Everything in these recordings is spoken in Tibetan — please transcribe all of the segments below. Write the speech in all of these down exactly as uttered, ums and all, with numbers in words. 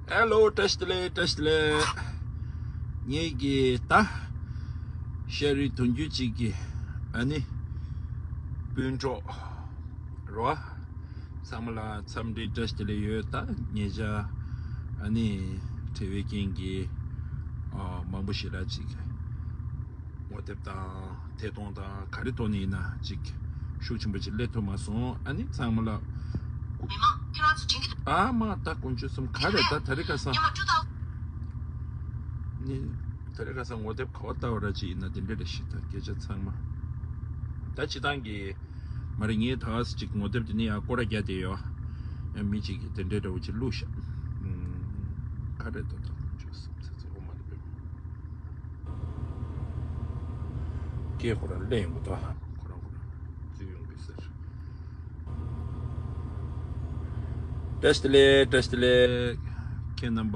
ཧེ་ལོ། བཀྲ་ཤིས་བདེ་ལེགས། བཀྲ་ཤིས་བདེ་ལེགས། ངེད་ཀྱི་ད་ཤ་རུས་གདུང་རྒྱུད་གཅིག་གི་ཨ་ནི་སྤུན་གྲོགས་རོ། ཚང་མ་ལ་འཚམས་འདྲི་བཀྲ་ཤིས་བདེ་ལེགས་ཡོད། ད་ཉེ་ཆར་ཨ་ནི་བྲེལ་བའི་རྐྱེན་གྱིས་ཨ་མང་པོ་ཞེ་དྲག་ཅིག་ངོ་དེབ་དང་ཐད་གཏོང་དང་ག་རེ་ཐོག་ནས་ཡིན་ན་ཅིག་ཤུགས་ཆེན་པོ་ཅིག་སླེབས་ཐུབ་མ་སོང་། ཨ་ནི་ཚང་མ་ལ་མི་མང་ཁྱེད་རང་ཚོ་དྲན་གྱི་འདུག་ཨ་མ་ད་དཀོན་མཆོག་གསུམ། ག་རེ་ད་ད་རེས་ཁ་སང་ཉི་མ་བཅུ་ཐམ། ནི་ད་རེས་ཁ་སང་ངོ་དེབ་ག་བ་ལྟ་བ་ར་ཅིག་ཡིན་ན་དེ་འདྲ་རེད་ཤི། ད་སྐད་ཆ་ཚང་མ་ད་སྤྱི་བཏང་གི་མ་རེད། ངས་ད་ཅིག་ངོ་དེབ་དེ་ནི་ཡང་སྐོར་ར་རྒྱག་བསྡད་ཡོད། ཡང་མི་གཅིག་གིས་དེ་འདྲའི་འདྲ་བོ་ཅིག་བླུགས་ཤག་ཨུམ། ག་རེ་ད་ད་དཀོན་མཆོག་གསུམ་ཚེ་ཚེ་འོ་མ་རེད་པས། སྐད་ཁོ་རང་ལེན་ཡོང་གི་འདུག་ཁོ་རང་ཁོ་རང་བརྩིས་ཡོང་གི་ཟེར། བཀྲ་ཤིས་བདེ་ལེགས། བཀྲ་ཤིས་བདེ་ལེགས། ཁྱེད་རྣམ་པ་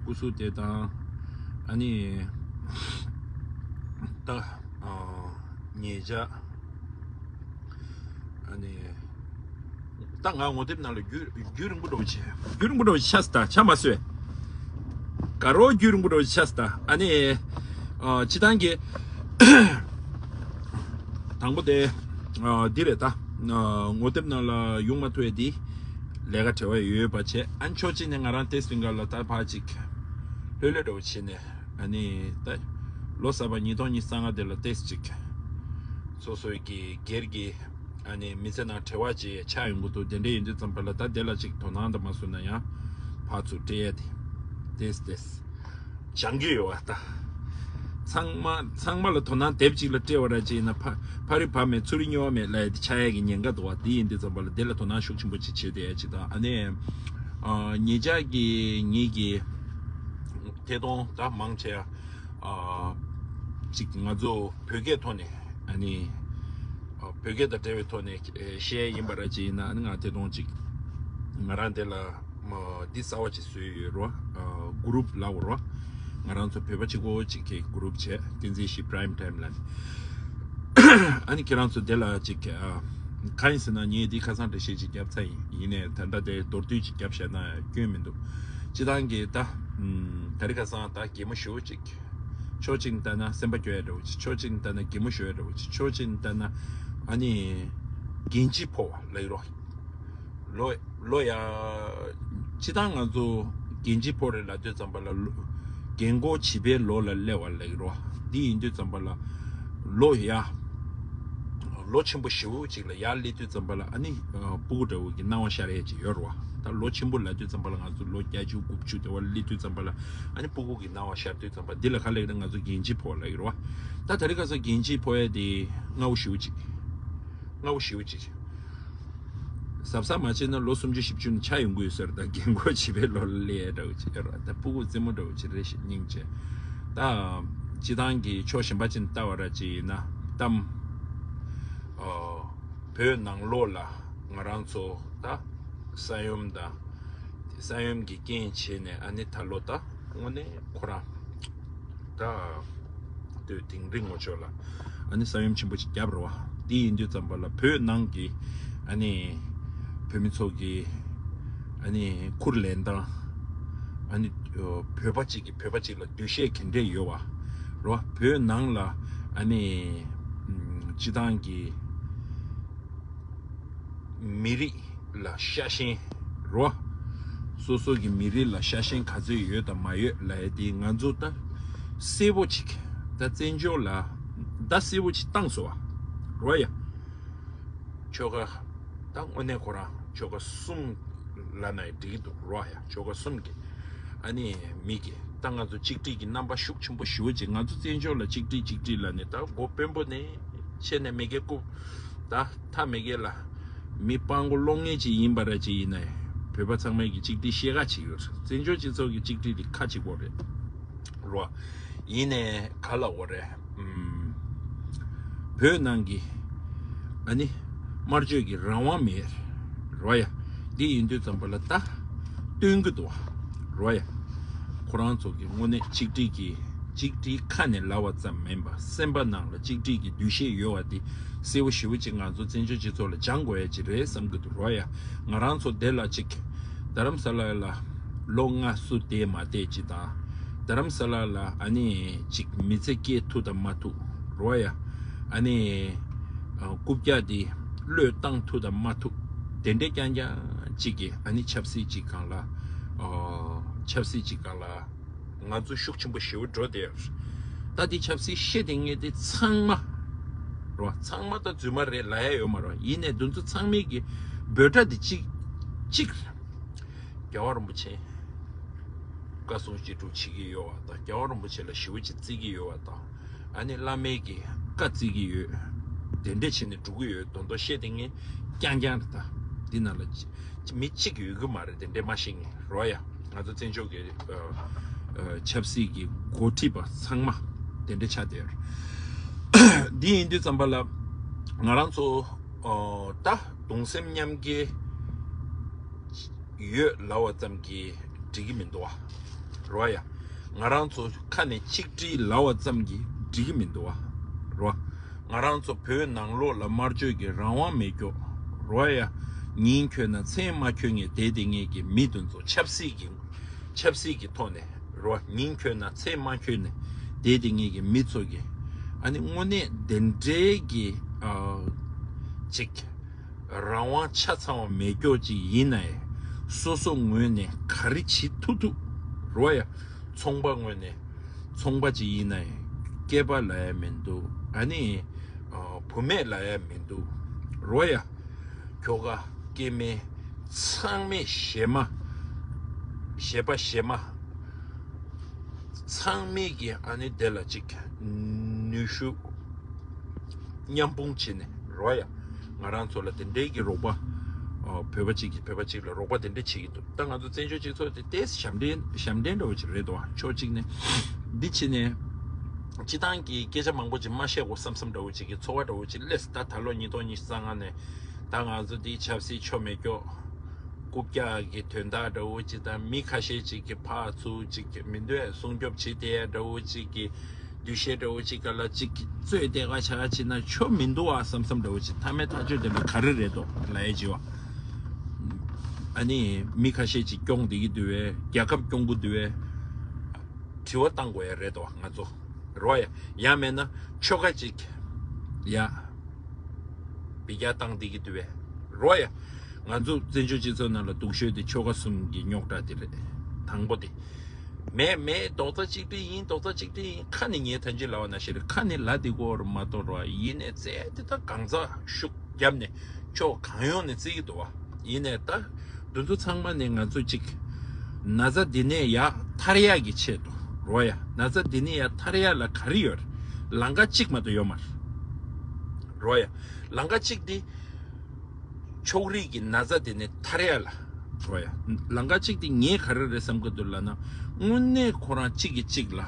སྐུ་གཟུགས་བདེ་ཐང་། ཨ་ནི་ད་ཨ་ཉེ་ཆར་ཨ་ནི་ད་ང་ངོ་དེབ་ནང་ལ་རྒྱུན་རྒྱུན་རིང་པོ་འདྲ་བོ་བྱས། རྒྱུན་རིང་པོ་འདྲ་བོ་ཆགས་སོང་། ད་ཆ་མ་སོས། དགའ་རོགས་རྒྱུན་རིང་པོ་འདྲ་བོ་ཆགས་སོང་། ད་ཨ་ནི་ཨ་སྤྱི་བཏང་གི་དང་པོ་དེ་ཨ་འདི་རེད། ད་ཨ་ངོ་དེབ་ནང་ལ་ཡོང་མ་ཐུབ་ཡས་འདི་ལས་ཀ་བྲེལ་བ་ཡོད་པ་བྱས། ཨ་ནི་ཕྱོགས་གཅིག་ནས་ང་རང་ཏོག་ཙམ་སྒང་ལ་ད་ཕར་ཅིག་ལྷོད་ལྷོད་འདྲ་བོ་བྱས་ནས། ཨ་ནི་ད་ལོ་གསར་པ་ཉིས་སྟོང་ཉི་ཤུ་རྩ་ལྔ་དེ་ལ་ཏོག་ཙམ་ཅིག་སོ་སོའི་གི་སྒེར་གྱི་ཨ་ནི་མི་ཚེ་ནང་བྲེལ་བ་ཅིག་ཆགས་ཡོང་གི་འདུག་དེ་འདྲ་ཡིན་དུས་ཙམ་པ་ལ་ད་དེ་ལ་ཅིག་དོ་སྣང་དང་མ་བཟོས་ན་ཡང་ཕར་ཚུར་སྤྲད་ཡས་དེ་ཏོག་ཙམ་ཏོག་ཙམ་སྦྱང་གི་ཡོད་པ། ད་ཚང་མ་ཚང་མ་ལ་དོ་སྣང་དེབ་ཅིག་ལ་སྤྲད་པ་ར་ཅིག་ཡིན་ན་ཕ་ཕ་རི་བ་མེད་ཚུར་རི་སྨྱོ་བ་མེད་ལབ་ཡས་དེ་ཆགས་ཡས་ཀྱི་ཉེན་ཁ་འདུག་པ། དེ་ཡིན་དུས་ཙམ་པ་ལ་དེ་ལ་དོ་སྣང་ཤུགས་ཆེན་པོ་ཅིག་བྱེད་བསྡད་ཡས་ཅིག་དང་། ཨ་ནི་ཨ་ཉེ་ཆར་གྱི་ངེད་ཀྱི་ཐད་གཏོང་ད་མང་ཆེ་ཨ་ཅིག་ང་ཚོ་བོད་སྐད་ཐོག་ནས་ཨ་ནི་ཨ་བོད་སྐད་དང་འབྲེལ་བའི་ཐོག་ནས་ཨེ་བཤད་ཡིན་པ་ར་ཅིག་ཡིན་ན། ཨ་ནི་ང་ཐད་གཏོང་ཅིག་ང་རང་དེ་ལ་མ་འདི་གསར་བ་ཅིག་བཟོས་ཡོད་རོ། ཨ་གུ་རུབ་ལབ་རོ། ང་རང་ཚོ་བོད་པ་གཅིག་པོ་ཅིག་གི་གུ་རུབ་བྱས། བསྟན་འཛིན་ཞིག་Prime Time་ལ། ཨ་ནི་ཁྱེད་རང་ཚོ་དེ་ལ་ཅིག་ཨ་གང་ཡིན་ཟེར་ན་ངས་འདི་ཁ་སང་འགྲེལ་བཤད་ཅིག་བརྒྱབ་ཚར་ཡིན། ཡིན་ནའི་ད་ལྟ་དེ་མདོར་བསྡུས་ཅིག་བརྒྱབ་བཤད་ན་སྐྱོན་མི་འདུག་སྤྱི་བཏང་གི་ད་ཨམ་ད་རེས་ཁ་སང་ད་གད་མོ་ཞེ་པོ་ཅིག་ཕྱོགས་གཅིག་ནས་ལྟ་ན་སེམས་པ་སྐྱོ་ཡ་འདྲ་བོ་ཅིག་ཕྱོགས་གཅིག་ནས་ལྟ་ན་གད་མོ་ཤོར་ཡ་འདྲ་བོ་ཅིག་ཕྱོགས་གཅིག་ནས་ལྟ་ན་ཨ་ནི་གྱོན་ཆས་ཕོ་བ་ལབ་ཀྱི་རོ། ལོ་ལོ་ཡ། སྤྱི་བཏང་ང་ཚོ་གྱོན་ཆས་ཕོ་རེད་ལབ་དུས་ཙམ་པ་ལ་ལོ་རྒན་གོག་བྱིས་པའི་ལོ་ལ་སླེབས་པ་ལབ་ཀྱི་རོ། འདི་ཡིན་དུས་ཙམ་པ་ལ་ལོ་ཡ། ལོ་ཆེན་པོ་ཞེ་པོ་ཅིག་ལ་ཡར་སླེབས་དུས་ཙམ་པ་ལ་ཨ་ནི་ཨ་སྤུ་གུ་འདྲ་བོ་གི་སྣང་བ་ཤར་ཡས་ཅིག་ཡོད་རེད་བ། ད་ལོ་ཆེན་པོ་ལབ་དུས་ཙམ་པ་ལ་ང་ཚོ་ལོ་བརྒྱད་ཅུ་དགུ་བཅུ་དེ་བ་སླེབས་དུས་ཙམ་པ་ལ་ཨ་ནི་སྤུ་གུ་གི་སྣང་བ་ཤར་དུས་ཙམ་པ་འདི་ལ་ག་ལབ་ན་ང་ཚོ་གྱོན་ཆས་ཕོ་ལབ་ཀྱི་རེད་བ། ད་ད་རེས་ཁ་སང་གྱོན་ཆས་ཕོ་ཡས་དེ་སྔ་བོ་ཞེ་པོ་ཅིག་སྔ་བོ་ཞེ་པོ་ཅིག་གཟབ་གཟབ་མ་བྱས་ན་ལོ་སུམ་ཅུ་བཞི་བཅུ་ནས་ཆགས་ཡོང་གི་ཡོད་ཟེར། ད་རྒན་གོག་བྱིས་པའི་ལོ་ལ་སླེབས་ཡས་འདྲ་བོ་ཅིག་ཡོད་རེད་བ། ད་སྤུ་གུ་རྩེད་མོ་འདྲ་བོ་ཅིག་རེད་ཤག་སྙིང་རྗེ། ད་སྤྱི་བཏང་གི་ཕྱོགས་གཞན་པ་ཅིག་ནས་ལྟ་བ་ར་ཅིག་ཡིན་ན་གཏམ་ཨ་བོད་ནང་ལོགས་ལ་ང་རང་ཚོ་ད་ས་ཡོམ་དང་ས་ཡོམ་གྱི་རྐྱེན་བྱས་ནས་ཨ་ནི་ད་ལོ་ད་དངོས་གནས་ཁོ་རང་ད་དུས་དིང་རི་ངོ་ཅོག་ལ་ཨ་ནི་ས་ཡོམ་ཆེན་པོ་ཅིག་བརྒྱབ་རེད་བ། དེ་ཡིན་དུས་ཙམ་པ་ལ་བོད་ནང་གི་ཨ་ནི་བོད་མི་ཚོ་གི་ཨ་ནི་ཁུར་ལེན་སྟངས་ཨ་ནི་བོད་པ་གཅིག་གིས་བོད་པ་གཅིག་ལ་འདུ་ཤེས་ག་འདྲས་ཡོད་བ་རེད་བ། བོད་ནང་ལ་ཨ་ནི་སྤྱི་བཏང་གི་མི་རིགས་ལ་ཤ་ཞེན་རོ། སོ་སོ་གི་མི་རིགས་ལ་ཤ་ཞེན་ག་ཚོད་ཡོད་དང་མ་ཡོད་ལབ་ཡ་དེ་ང་ཚོ་ད་གསལ་པོ་ཅིག་ད་བཙན་བྱོལ་ལ་ད་གསལ་པོ་ཅིག་བཏང་སོང་བ་རོ་ཡ། ཆོལ་ཁ་ད་དངོས་གནས་ཁོ་རང་ཆོལ་ཁ་གསུམ་ལབ་ན་འགྲིག་གི་འདུག་རོ་ཡ། ཆོལ་ཁ་གསུམ་གི་ཨ་ནི་མི་གི་ད་ང་ཚོ་གཅིག་སྒྲིལ་གྱི་རྣམ་པ་ཤུགས་ཆེན་པོ་ཞེ་པོ་ཅིག་ང་ཚོ་བཙན་བྱོལ་ལ་གཅིག་སྒྲིལ་གཅིག་སྒྲིལ་ལབ་ནས་ད་མགོ་དཔོན་པོ་ནས་ཆེ་ནས་མི་སྒེར་རྐུབ་ད་མཐའ་མི་སྒེར་ལ་མི་སྤྲང་པོ་གློག་བརྙན་ཅིག་ཡིན་པ་ར་ཅིག་ཡིན་ན་ཡང་བོད་པ་ཚང་མས་ཀྱི་གཅིག་སྒྲིལ་ཤེས་ག་ཅིག་ཡོད་རེད། བཙན་བྱོལ་སྤྱི་ཚོགས་ཀྱི་གཅིག་སྒྲིལ་དེ་ཁ་གཅིག་པོ་རེད་རོ། ཡིན་ནས་ག་ལ་འོ་རེད། ཨུམ། བོད་ནང་གི་ཨ་ནི་དམར་གཅོད་ཀྱི་རང་དབང་མེད་རོ་ཡ། འདི་ཡིན་དུས་ཙམ་པ་ལ་ད་སྟོན་གྱི་འདུག་རོ་ཡ། ཁོ་རང་ཚོ་གི་དངོས་གནས་གཅིག་སྒྲིལ་གྱི་གཅིག་སྒྲིལ་ཁ་ནས་ལབ་པ་ཙམ་མིན་པ་སེམས་པ་ནང་ལ་གཅིག་སྒྲིལ་གྱི་འདུ་ཤེས་ཡོད་པ་དེ་གསལ་པོ་ཞེ་པོ་ཅིག་ང་ཚོ་བཙན་བྱོལ་སྤྱི་ཚོགས་ལ་སྦྱང་དགོས་ཡ་ཅིག་རེད་བསམ་གྱི་འདུག་རོ་ཡ། ང་རང་ཚོ་དེ་ལ་ཅིག་རྡ་རམ་ས་ལ་ལ་ ལོ་ལྔ་སུ་བསྡད་མ་བསྡད་ཅི་དང་། རྡ་རམ་ས་ལ་ལ་ཨ་ནི་ཅིག་མི་ཚེ་སྐྱེལ་ཐུབ་དང་མ་ཐུབ་རོ་ཡ། ཨ་ནི་ཨ་རྐུབ་བཀྱག་འདི་བློས་བཏང་ཐུབ་དང་མ་ཐུབ། དེ་འདྲའི་རྐྱང་རྐྱང་ཅིག་གིས་ཨ་ནི་ཆབ་སྲིད་ཅིག་སྒང་ལ་ཨ་ཆབ་སྲིད་ཅིག་སྒང་ལ་ང་ཚོ་ཤུགས་ཆེན་པོ་ཞེ་པོ་འགྲོ་བསྡད་ཡོད། ད་འདི་ཆབ་སྲིད་བཤད་དེ་ངས་དེ་ཚང་མ་རོ། ཚང་མ་ད་རྫུན་མ་རེད་ལབ་ཡ་ཡོད་མ་རོ། ཡིན་ནས་འདི་ཚོ་ཚང་མའི་གི་འབོད་སྒྲ་འདི་གཅིག་གཅིག་རེད། རྒྱལ་བ་རིན་པོ་ཆེ་བཀའ་གསུང་ཅི་སྒྲུབ་བྱེད་ཀྱི་ཡོད་པ་དང་། རྒྱལ་བ་རིན་པོ་ཆེ་ལ་ཞེ་པོ་ཅིག་བརྩི་གི་ཡོད་པ་དང་། ཨ་ནི་བླ་མའི་གི་བཀའ་བརྩི་གི་ཡོད། དེ་འདྲ་བྱས་ནས་འགྲོ་གི་ཡོད་མདོག་མདོག་བཤད་དེ་ངས་རྐྱང་རྐྱང་རེད། ད་འདི་ནང་ལ་མི་གཅིག་ཡོད་གི་མ་རེད། དེ་འདྲ་མ་བཤད་ངས་རོ་ཡ། ང་ཚོ་བཙན་བྱོལ་གྱི་ཨ་ཨ་ཆབ་སྲིད་ཀྱི་འགོ་ཁྲིད་པ་ཚང་མ་དེ་འདྲ་ཆགས་བསྡད་ཡོད་རེད། འདི་ཡིན་དུས་ཙམ་པ་ལ་ང་རང་ཚོ་ཨ་ད་གདུང་སེམས་མཉམ་སྐྱེད་ཡོད་ལབ་པ་ཙམ་གྱིས་འགྲིག་གི་མི་འདུག་བ་རོ་ཡ། ང་རང་ཚོ་ཁ་ནས་གཅིག་སྒྲིལ་ལབ་པ་ཙམ་གྱིས་འགྲིག་གི་མི་འདུག་བ་རོ། ང་རང་ཚོ་བོད་ནང་ལོགས་ལ་སྨྲ་བརྗོད་ཀྱི་རང་དབང་མེད་ཀྱོག་རོ་ཡ། ཉིན་འཁྱོལ་ན་མཚན་མ་འཁྱོལ་ངེས་བསྡད་དེ་ངེས་ཀྱི་མི་དེ་ཚོ་ཆབ་སྲིད་ཀྱི་ཆབ་སྲིད་ཀྱི་ཐོག་ནས་རོ། ཉིན་འཁྱོལ་ན་མཚན་མ་འཁྱོལ་ནས་བསྡད་དེ་ངེས་ཀྱི་མི་ཚོ་གི་ཨ་ནི་དངོས་གནས་དེ་འདྲའི་གི་ཨ་ཅིག་རང་དབང་ཆ་ཚང་བ་མེད་ཀྱོག་ཅིག་ཡིན་ན་ཡང་སོ་སོ་ངོས་ནས་ག་རེ་བྱེད་ཐུབ་ཐུབ་རོ་ཡ། ཚོང་པ་ངོས་ནས་ཚོང་པ་ཅིག་ཡིན་ན་ཡང་སྐྱེས་པ་ལབ་ཡ་མི་འདུག་ཨ་ནི་ཨ་བུད་མེད་ལབ་ཡ་མི་འདུག་རོ་ཡ། ཁྱོ་ག་སྐྱེ་དམན་ཚང་མས་གཞས་མ་གཞས་པ་གཞས་མ་ཚང་མས་ཀྱི་ཨ་ནི་དེ་ལ་ཅིག་ནུས་ཤུགས་མཉམ་སྤུངས་བྱས་ནས་རོ་ཡ། ང་རང་ཚོ་ལ་དེ་འདྲའི་གི་རོགས་པ་ཨ་བོད་པ་གཅིག་གིས་བོད་པ་གཅིག་ལ་རོགས་པ་དེ་འདྲ་བྱེད་ཀྱི་འདུག་ད་ང་ཚོ་བཙན་བྱོལ་སྤྱི་ཚོགས་དེ་ཏོག་ཙམ་ཞབས་འདྲེན་ཞབས་འདྲེན་འདྲ་བོ་ཅིག་རེད་འདུག་བ། ཕྱོགས་གཅིག་ནས་འདི་བྱས་ནས་སྤྱི་བཏང་གི་སྐད་ཆ་མང་པོ་ཅིག་མ་བཤད་དགོས་བསམ་བསམ་འདྲ་བོ་ཅིག་གི་ཚོར་བ་འདྲ་བོ་ཅིག་སླེབས། ད་ད་ལོ་ཉིས་སྟོང་ཉི་ཤུ་རྩ་ལྔ་ནས་ད་ང་ཚོ་འདི་ཆབ་སྲིད་ཆོ་མེད་ཀྱོག་རྐུབ་བཀྱག་གི་དོན་དག་འདྲ་བོ་ཅིག་དང་། མི་ཁ་ཤས་ཅིག་གིས་ཕར་ཚུར་ཅིག་མི་འདོད་སྲུང་སྐྱོབ་བྱེད་བསྡད་ཡ་འདྲ་བོ་ཅིག་གི་འདུ་ཤེས་འདྲ་བོ་ཅིག་ག་ལ་ཅིག་རྩོད་བསྡད་ག་ཆ་ག་ཅིག་ན་ཆོ་མི་འདུག་བ་བསམ་བསམ་འདྲ་བོ་ཅིག་མཐའ་མའི་ཐག་གཅོད་དེ་ལ་ག་རེ་རེད་དོ་ལབ་ཡ་ཅིག་བ། ཨ་ནི་མི་ཁ་ཤས་ཅིག་སྐྱོང་བསྡད་ཀྱི་འདུག་བས། རྒྱལ་ཁབ་སྐྱོང་གི་འདུག་བས། དྲི་བ་བཏང་དགོས་ཡ་རེད་དོ་ང་ཚོ་རོ་ཡ། ཡང་མེད་ན་ཆོལ་ཁ་ཅིག་ཡ། བི་རྒྱ་བཏང་བསྡད་ཀྱི་འདུག་བས་རོ་ཡ། ང་ཚོ་བཙན་བྱོལ་སྤྱི་ཚོགས་ནང་ལ་སྡུག་ཤོས་དེ་ཆོལ་ཁ་གསུམ་གྱི་རྙོག་དྲ་དེ་རེད། དང་པོ་དེ། མེད་མེད་རྡོག་རྩ་གཅིག་སྒྲིལ་ཡིན། རྡོག་རྩ་གཅིག་སྒྲིལ་ཡིན། ཁ་ནས་ངས་ཐམས་ཅད་ལབ་པ་ནང་བཞིན་རེད། ཁ་ནས་ལབ་བསྡད་ཀྱི་ཡོད་རེད་མ་གཏོགས་རོ། ཡིན་ནའི་རྩལ་དེ་ད་གང་ཚ་ཤུགས་བརྒྱབ་ནས་ཕྱོགས་གང་ཡོང་ནས་བརྩི་གི་འདུག་བ། ཡིན་ནའི་ད་འདི་ཚོ་ཚང་མ་ནས་ང་ཚོ་གཅིག་ན་ཚ་འདི་ནས་ཡར་ཐར་ཡག་གི་ཆེད་དུ་རོ་ཡ། ན་ཚ་འདི་ནས་ཡར་ཐར་ཡག་ལ་ག་རེ་ཡོད་རེད། ལམ་ཁ་གཅིག་མ་གཏོགས་ཡོད་མ་རེད་རོ་ཡ། ལམ་ཁ་གཅིག་འདི་ཕྱོགས་རིས་ཀྱི་ན་ཚ་འདི་ནས་ཐར་ཡག་ལ་རོ་ཡ། ལམ་ཁ་གཅིག་འདི་ངས་ག་རེ་རེད་བསམ་གི་འདུག་ལབ་ན། དངོས་གནས་ཁོ་རང་གཅིག་གིས་གཅིག་ལ་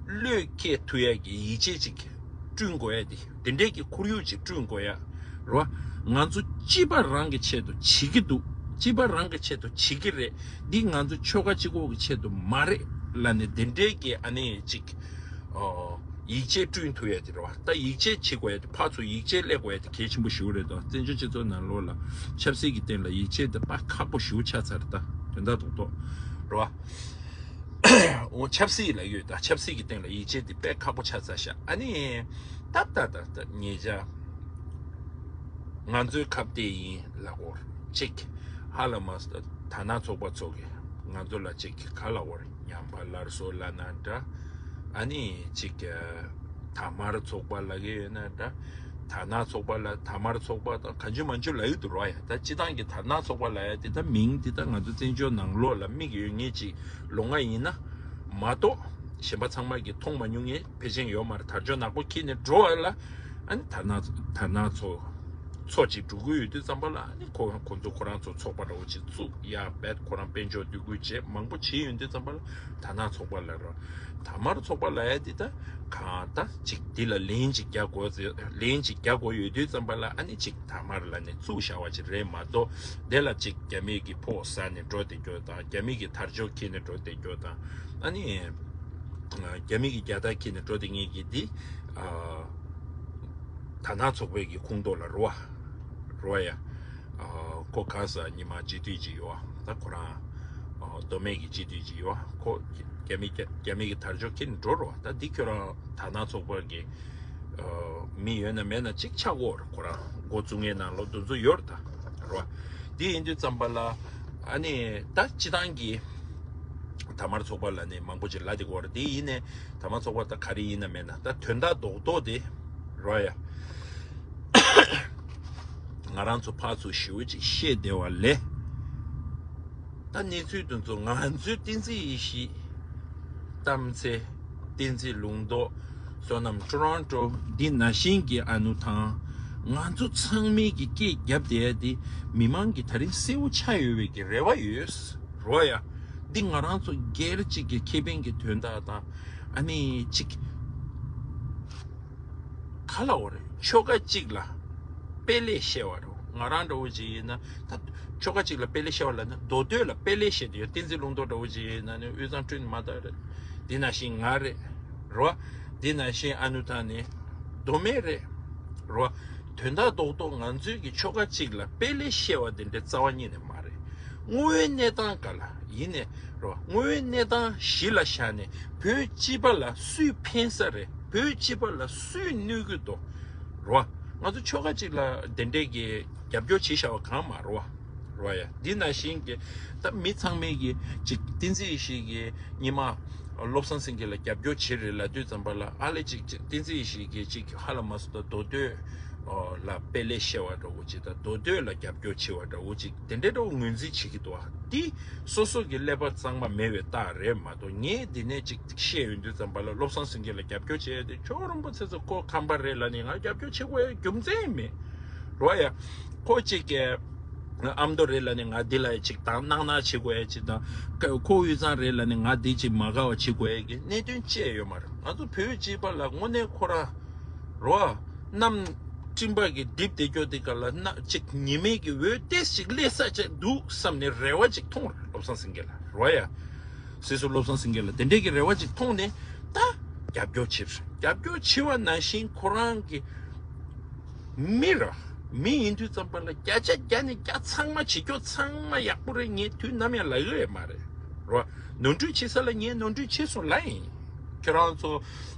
བློས་འཁེལ་ཐུབ་ཡག་གི་ཡིད་ཆེས་གཅིག་བསྐྲུན་དགོས་ཡ་དེ། དེ་འདྲས་ཀྱི་ཁོར་ཡུག་ཅིག་བསྐྲུན་དགོས་ཡ་རོ། ང་ཚོ་སྤྱི་པ་རང་གི་ཆེད་དུ་བྱེད་ཀྱི་འདུག་སྤྱི་པ་རང་གི་ཆེད་དུ་བྱེད་ཀྱི་རེད། འདི་ང་ཚོ་ཆོལ་ཁ་གཅིག་པོ་གི་ཆེད་དུ་མ་རེད་ལབ་ནས་དེ་འདྲས་ཀྱི་ཨ་ནི་ཅིག་ཨོ་ཡིད་ཆེས་བསྐྲུན་ཐུབ་ཡ་དེ་རེད་བ། ད་ཡིད་ཆེས་བྱེད་དགོས་ཡ་དེ། ཕར་ཚུར་ཡིད་ཆེས་སླེབས་དགོས་ཡ་དེ་གལ་ཆེན་པོ་ཞེ་པོ་རེད་དོ། བཙན་བྱོལ་སྤྱི་ཚོགས་ནང་ལོགས་ལ་ཆབ་སྲིད་ཀྱི་སྟེང་ལ་ཡིད་ཆེས་དེ་དཔེ་ཁག་པོ་ཞེ་པོ་ཆགས་ཚར། ད་དོན་དག་རྡོག་རྡོག་རེད་བ། འོ་ཆབ་སྲིད་ལ་ཡོད། ད་ཆབ་སྲིད་ཀྱི་སྟེང་ལ་ཡིད་ཆེས་དེ་དཔེ་ཁག་པོ་ཆགས་ཚར་ཤག་ཨ་ནི་ད་ད་ད་ད་ཉེ་ཆར་ང་ཚོའི་ཁ་གཏད་ཡིན་ལབ་སྐོར་གཅིག་ཧ་ལམ་དར་ནག་ཚོགས་པ་ཚོ་གིས་ང་ཚོ་ལ་གཅིག་ག་ལབ་སྐོར་ཉམས་པ་སླར་གསོ་ལབ་ན་འདྲ། ཨ་ནི་གཅིག་དར་དམར་ཚོགས་པ་ལབ་ཀྱི་ཡོད་ན་འདྲ། དར་ནག་ཚོགས་པ་ལ་དར་དམར་ཚོགས་པ་དང་གང་བྱུང་མང་བྱུང་ལབ་ཀྱི་འདུག་རོ་ཡ། ད་སྤྱི་བཏང་གི་དར་ནག་ཚོགས་པ་ལབ་ཡ་དེ་ད་མིང་དེ་ད་ང་ཚོ་བཙན་བྱོལ་ནང་ལོགས་ལ་མིག་ཡོད་མཁན་ཅིག་ལོ་ལྔ་ཡིན་ན་མ་གཏོགས་གཞན་པ་ཚང་མ་གིས་མཐོང་མ་མྱོང་མཁན་ཕལ་ཆེར་ཡོད་མ་རེད། དར་ལྕོག་ནག་པོ་འཁྱེར་ནས་འགྲོ་བ་ལ་ཨ་ནི་དར་ནག་དར་ནག་ཚོགས་ཚོགས་ཅིག་འགྲོ་གི་ཡོད་དུས་ཙམ་པ་ལ་ཨ་ནི་ཁོ་ཁོ་ཚོ་ཁོ་རང་ཚོ་ཚོགས་པ་འདྲ་བོ་ཅིག་བཙུགས་ཡ་བེད་ཁོ་རང་དཔལ་འབྱོར་སྡུད་སྐུལ་བྱས་མང་པོ་བྱས་ཡོང་དུས་ཙམ་པ་ལ་དར་ནག་ཚོགས་པ་ལབ་རོ། དར་དམར་ཚོགས་པ་ལབ་ཡ་འདི་ད་གང་ད་ཅིག་འདི་ལ་ལན་ཅིག་རྒྱག་དགོས་ཟེར་ལན་ཅིག་རྒྱག་དགོས་ཡོད་དུས་ཙམ་པ་ལ་ཨ་ནི་ཅིག་དར་དམར་ལབ་ནས་བཙུགས་བཞག་པ་ཅིག་རེད་མ་གཏོགས་དེ་ལ་ཅིག་རྒྱ་མི་གི་ཕོགས་ཟ་ནས་འགྲོ་བསྡད་རྒྱུ་དང་རྒྱ་མི་གི་དར་ལྕོག་འཁྱེར་ནས་འགྲོ་བསྡད་རྒྱུ་དང་ཨ་ནི་རྒྱ་མི་གི་རྒྱལ་དར་འཁྱེར་ནས་འགྲོ་བསྡད་མཁན་གྱི་འདི་དར་ནག་ཚོགས་པའི་གི་ཁོངས་གཏོགས་ལ་རོ་བ་རོ་བ་ཡ། ཨ་ཁོ་ག་ས་ཉི་མ་རྗེ་དུས་ཅིག་ཡོད་ཨ། ད་ཁོ་རང་ཨ་ མདོ་སྨད་ཀྱི་སྤྱི་འཐུས་ཅིག་ཡོད། ཁོ་རྒྱ་མི་རྒྱ་མི་གི་དར་ལྕོག་ཁྱེར་འགྲོ་རོགས། ད་འདི་ཁྱོད་རང་དར་ནག་ཚོགས་པ་གི་མི་ཡོད་ན་མེད་ན་གཅིག་ཆགས་ཀྱི་ཡོད་རེད། ཁོ་རང་འགོ་བཙུགས་མཁན་ནང་ལོགས་འདི་ཚོ་ཡོད་རེད་ད་རོ། འདི་ཡིན་དུས་ཙམ་པ་ལ་ཨ་ནི་ད་སྤྱི་བཏང་གི་དར་དམར་ཚོགས་པ་ལ་ནི་མང་པོ་ཅིག་ལབ་བསྡད་ཀྱི་ཡོད་རེད། འདི་ཡིན་ནའི་དར་དམར་ཚོགས་པ་ད་ག་རེ་ཡིན་ན་མེད་ན་ད་དོན་དག་རྡོག་རྡོག་དེ་རོ་ཡ། ང་རང་ཚོ་ཕར་ཚུར་ཞེ་པོ་ཅིག་བཤད་བསྡད་པ་ལས། ད་གནས་ཚུལ་དེ་ཚོ་ང་ཚོའི་བསྟན་འཛིན་ཡེ་ཤེས། གཏམ་ཚེ། བསྟན་འཛིན་ལུང་རྟོགས། བསོད་ནམས་ཊོ་རོན་ཊོ། འདི་ནང་བཞིན་གྱི་ཨ་ནུ་ཐང་། ང་ཚོ་ཚང་མས་ཀྱི་སྐད་བརྒྱབ་བསྡད་ཡ་དེ་མི་མང་གི་ད་རིང་གསལ་བོ་ཆགས་ཡོད་པའི་གི་རེ་བ་ཡོད་རོ་ཡ། འདི་ང་རང་ཚོ་སྒེར་གཅིག་གི་ཁེ་ཕན་གྱི་དོན་དག་དང་ཨ་ནི་གཅིག་ག་ལ་འོ་རེད། ཆོལ་ཁ་གཅིག་ལ་དཔེ་ལེགས་བཤད་པ་རེད། ང་རང་འདྲ་བོ་ཅིག་ཡིན་ན་ད་ཆོལ་ཁ་གཅིག་ལ་དཔེ་ལེགས་བཤད་པ་ལ་ན་མདོ་སྟོད་ལ་དཔེ་ལེགས་བཤད་དེ་ཡོད། བསྟན་འཛིན་ལུང་རྟོགས་འདྲ་བོ་ཅིག་ཡིན་ན་ནི་དབུས་གཙང་ཁྲུན་མ་དག་རེད། འདི་ནང་བཞིན་ང་རེད་རོ། འདི་ནང་བཞིན་ཨ་ནུ་ཐང་ནི་མདོ་སྨད་རེད་རོ། དོན་དག་རྡོག་རྡོག་ང་ཚོའི་གི་ཆོལ་ཁ་གཅིག་ལ་དཔེ་ལེགས་བཤད་པ་དེ་འདྲའི་རྩ་བ་ཉིད་ནས་མ་རེད། དངོས་ཡོད་གནས་སྟངས་ག་ལ་ཡིན་ནས་རོ། དངོས་ཡོད་གནས་སྟངས་གཞི་ལ་བཞག་ནས་བོད་སྤྱི་པ་ལ་སུས་ཕན་ས་རེད། བོད་སྤྱི་པ་ལ་སུས་གནོད་ཀྱི་འདུག་རོ། ང་ཚོ་ཆོལ་ཁ་གཅིག་ལ་དེ་འདྲས་ཀྱི་རྒྱབ་སྐྱོར་བྱེད་བཞག་པ་གང་མ་རོ། རོ་ཡ། འདི་ནང་བཞིན་གྱི་ད་མི་ཚང་མས་ཀྱི་ཅིག་བསྟན་འཛིན་ཡེ་ཤེས་ཀྱི་ཉི་མ་བློ་བཟང་སེང་གེ་ལ་རྒྱབ་སྐྱོར་བྱེད་རེད་ལབ་དུས་ཙམ་པ་ལ་ཨ་ལེ་ཅིག་ཅིག་བསྟན་འཛིན་ཡེ་ཤེས་ཀྱི་ཅིག་ཧ་ལ་མ་སོ་ད་མདོ་སྟོད་ལ་དཔེ་ལེགས་བཤད་པ་འདྲ་བོ་ཅིག་དང་མདོ་སྟོད་ལ་རྒྱབ་སྐྱོར་བྱེད་པ་འདྲ་བོ་ཅིག་དེ་འདྲའི་འདྲ་བོ་ངོས་འཛིན་བྱེད་ཀྱི་འདུག་བ། འདི་སོ་སོ་གི་ཀླད་པ་གཙང་མ་མེད་པའི་རྟགས་རེད་མ་གཏོགས། ངས་འདི་ནས་ཅིག་བཤད་ཡོང་དུས་ཙམ་པ་ལ་བློ་བཟང་སེང་གེ་ལ་རྒྱབ་སྐྱོར་བྱེད་ཡ་དེ་ཇོ་རིན་པོ་ཆེ་ཚོ་ཁོ་ཁམས་པ་རེད་ལབ་ནས་ང་རྒྱབ་སྐྱོར་བྱེད་དགོས་ཡ་རྒྱུ་མཚན་མེད་རོ་ཡ། ཁོ་ཅིག་གི་ཨ་མདོ་རེད་ལབ་ནས་ང་འདི་ལ་ཅིག་དང་སྣང་སྣང་བྱེད་དགོས་ཡ་ཅིག་དང་། ཁོ་དབུས་གཙང་རེད་ལབ་ནས་ང་འདི་ཅིག་མ་དགའ་བ་བྱེད་དགོས་ཡ་གི་གནད་དོན་ཅི་ཡང་ཡོད་མ་རེད། ང་ཚོ་བོད་སྤྱི་པ་ལ་དངོས་གནས་ཁོ་རང་རོ། གནམ་སྤྲིན་པ་གི་རྡིབ་བསྡད་ཀྱོག་དེ་ག་ལ་ན་ཅིག་ཉི་མའི་གི་འོད་ཏོག་ཙམ་ཅིག་སླེབས་ས་ཅིག་འདུག་བསམ་ནས་རེ་བ་ཅིག་མཐོང་རེད། བློ་བཟང་སེང་གེ་ལ་རོ་ཡ། སྲིད་ཟུར་བློ་བཟང་སེང་གེ་ལ་དེ་འདྲའི་གི་རེ་བ་ཅིག་མཐོང་ནས་ད་རྒྱབ་སྐྱོར་བྱེད་རེད། རྒྱབ་སྐྱོར་བྱེད་པ་ནང་བཞིན་ཁོ་རང་གི་མི་ར། མི་ཡིན་དུས་ཙམ་པ་ལ་བརྒྱ་ཆ་བརྒྱ་ནས་བརྒྱ་ཚང་མ་བྱེད་རྒྱུ་ཚང་མ་ཡག་པོ་རེད། ངས་དུས་ནམ་ཡང་ལབ་ཀྱི་ཡོད་མ་རེད་རོ། ནོར་འཁྲུལ་བྱེད་ས་ལ་ངས་ནོར་འཁྲུལ་བྱས་སོང་ལབ་ཡིན། ཁྱོད་རང་ཚོ་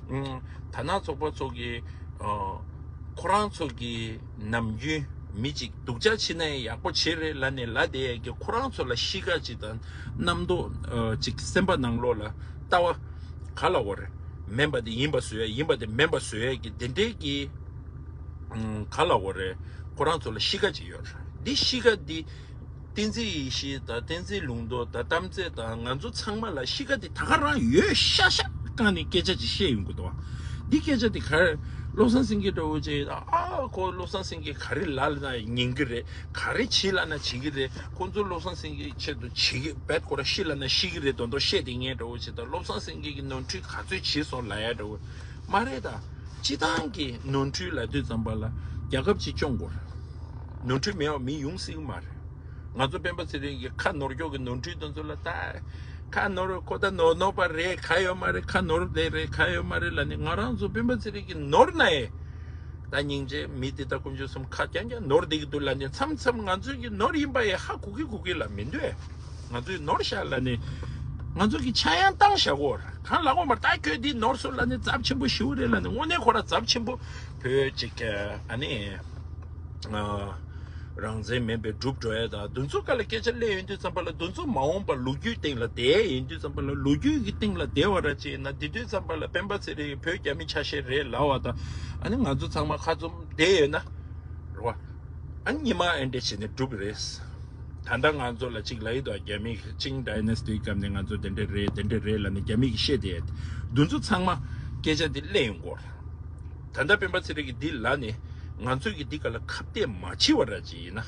ཨུམ། དར་ནག་ཚོགས་པ་ཚོ་གི་ཨ། ཁོ་རང་ཚོ་གི་ནམ་རྒྱུན་མི་གཅིག་སྡུག་ཅག་བྱེད་ན་ཡང་ཡག་པོ་བྱེད་རེད་ལབ་ནས་ལབ་བསྡད་ཡས་ཀྱི་ཁོ་རང་ཚོ་ལ་གཤིས་ཀ་ཅིག་དང་རྣམ་རྟོག་ཨ། ཅིག་སེམས་པ་ནང་ལོགས་ལ་ལྟ་བ་ག་ལ་འོ་རེད། མིན་པ་དེ་ཡིན་པ་བཟོ་ཡ། ཡིན་པ་དེ་མིན་པ་བཟོ་ཡ་གི་དེ་འདྲའི་གི་ཨུམ། ག་ལ་འོ་རེད། ཁོ་རང་ཚོ་ལ་གཤིས་ཀ་ཅིག་ཡོད་རེད། འདི་གཤིས་ཀ་འདི་བསྟན་འཛིན་ཡེ་ཤེས་དང་བསྟན་འཛིན་ལུང་རྟོགས་དང་གཏམ་ཚེ་དང་ང་ཚོ་ཚང་མ་ལ་གཤིས་ཀ་འདི་ད་ག་རང་ཡོད་ཤག་ཤག་བཀང་ནས་སྐད་ཆ་ཅིག་བཤད་ཡོང་གི་འདུག་བ། འདི་སྐད་ཆ་འདི་ག་རེ། བློ་བཟང་སེང་གེ་འདྲ་བོ་ཅིག་ཨ་ཁོ་བློ་བཟང་སེང་གེ་ག་རེ་ལབ་ལབ་ན་ཉན་གི་རེད། ག་རེ་བྱེད་ལབ་ན་བྱེད་གི་རེད། ཁོ་ཚོ་བློ་བཟང་སེང་གེ་ཆེད་དུ་བྱེད་གི་བེད་ཁོ་ར་ཤི་ལབ་ན་ཤི་གི་རེད་མདོག་མདོག་བཤད་དེ་ངས་འདྲ་བོ་ཅིག་དང་བློ་བཟང་སེང་གེ་གི་ནོར་འཁྲུལ་ག་ཚོད་བྱས་སོང་ལབ་ཡ་འདྲ་བོ་མ་རེད་ད། སྤྱི་བཏང་གི་ནོར་འཁྲུལ་ལབ་དུས་ཙམ་པ་ལ་རྒྱལ་ཁབ་ཅིག་སྐྱོང་དགོས་རེད། ནོར་འཁྲུལ་མེད་པ་མི་ཡོང་སྲིད་ཀྱི་མ་རེད། ང་ཚོ་སྤེན་པ་ཚེ་རིང་གི་ཁ་ནོར་ཀྱོག་གི་ནོར་འཁྲུལ་དེ་ཚོ་ལ་ད་ཁ་ནོར་ཁོ་ད་ནོར་ནོར་པ་རེད། ག་ཡོད་མ་རེད། ཁ་ནོར་བསྡད་རེད། ག་ཡོད་མ་རེད་ལབ་ནས་ང་རང་ཚོ་སྤེན་པ་ཚེ་རིང་གི་ནོར་ན་ཡེ། ད་སྙིང་རྗེ་མི་འདི་ད་དཀོན་མཆོག་གསུམ་ཁ་རྐྱང་རྐྱང་ནོར་བསྡད་ཀྱི་འདུག་ལབ་ནས་མཚམས་མཚམས་ང་ཚོ་གི་ནོར་ཡིན་པ་ཡེ་ཧ་གོ་གི་གོ་གི་ལ་མི་འདུག་ཨེ། ང་ཚོས་ནོར་བཞག་ལབ་ནས་ང་ཚོ་གི་ཆག་ཡང་བཏང་བཞག་གོ་གང་ལ་གོ་མར་ད་ཁྱོད་འདི་ནོར་སོང་ལབ་ནས་ཚབས་ཆེན་པོ་ཞུ་རེད་ལབ་ནས་དངོས་གནས་ཁོ་ར་ཚབས་ཆེན་པོ་བོད་ཅིག་ཨ་ནི་རང་བཙན་མེད་པའི་སྒྲུབ་འགྲོ་ཡ་དང་དུ་ཚོ་ག་ལ་སྐད་ཆ་གླེང་ཡོང་དུས་ཙམ་པ་ལ་དུ་ཚོ་མ་འོངས་པ་ལོ་རྒྱུས་སྟེང་ལ་བསྡད་ཡིན་དུས་ཙམ་པ་ལ་ལོ་རྒྱུས་ཀྱི་སྟེང་ལ་བསྡད་བ་ར་ཅིག་ཡིན་ན་དེ་དུས་ཙམ་པ་ལ་སྤེན་པ་ཚེ་རིང་བོད་རྒྱ་མི་ཆ་ཤས་རེད་ལབ་བ་དང་ཨ་ནི་ང་ཚོ་ཚང་མ་ཁ་བཙུམ་བསྡད་ཡོད་ན་རེད་བ། ཨ་ཉི་མ་ཨེ་འདྲས་བྱས་ནས་འགྲུབ་རེད། ད་ལྟ་ང་ཚོ་ལ་གཅིག་ལ་ཡི་དོ་རྒྱ་མི་ཅིང་ཌའི་ནེ་སི་ཊིའི་སྐབས་ནས་ང་ཚོ་དེ་འདྲས་རེད་དེ་འདྲས་རེད་ལབ་ནས་རྒྱ་མི་གི་བཤད་དེ་འདུ་འཛོམས་ཚང་མ་སྐད་ཆ་འདི་གླེང་ཡོང་གོ། ད་ལྟ་སྤེན་པ་ཚེ་རིང་གི་འདི་ལ་ནས་ང་ཚོ་གི་འདི་ག་ལ་ཁ་གཏད་མ་བྱེད་བ་ར་ཅིག་ཡིན་ན་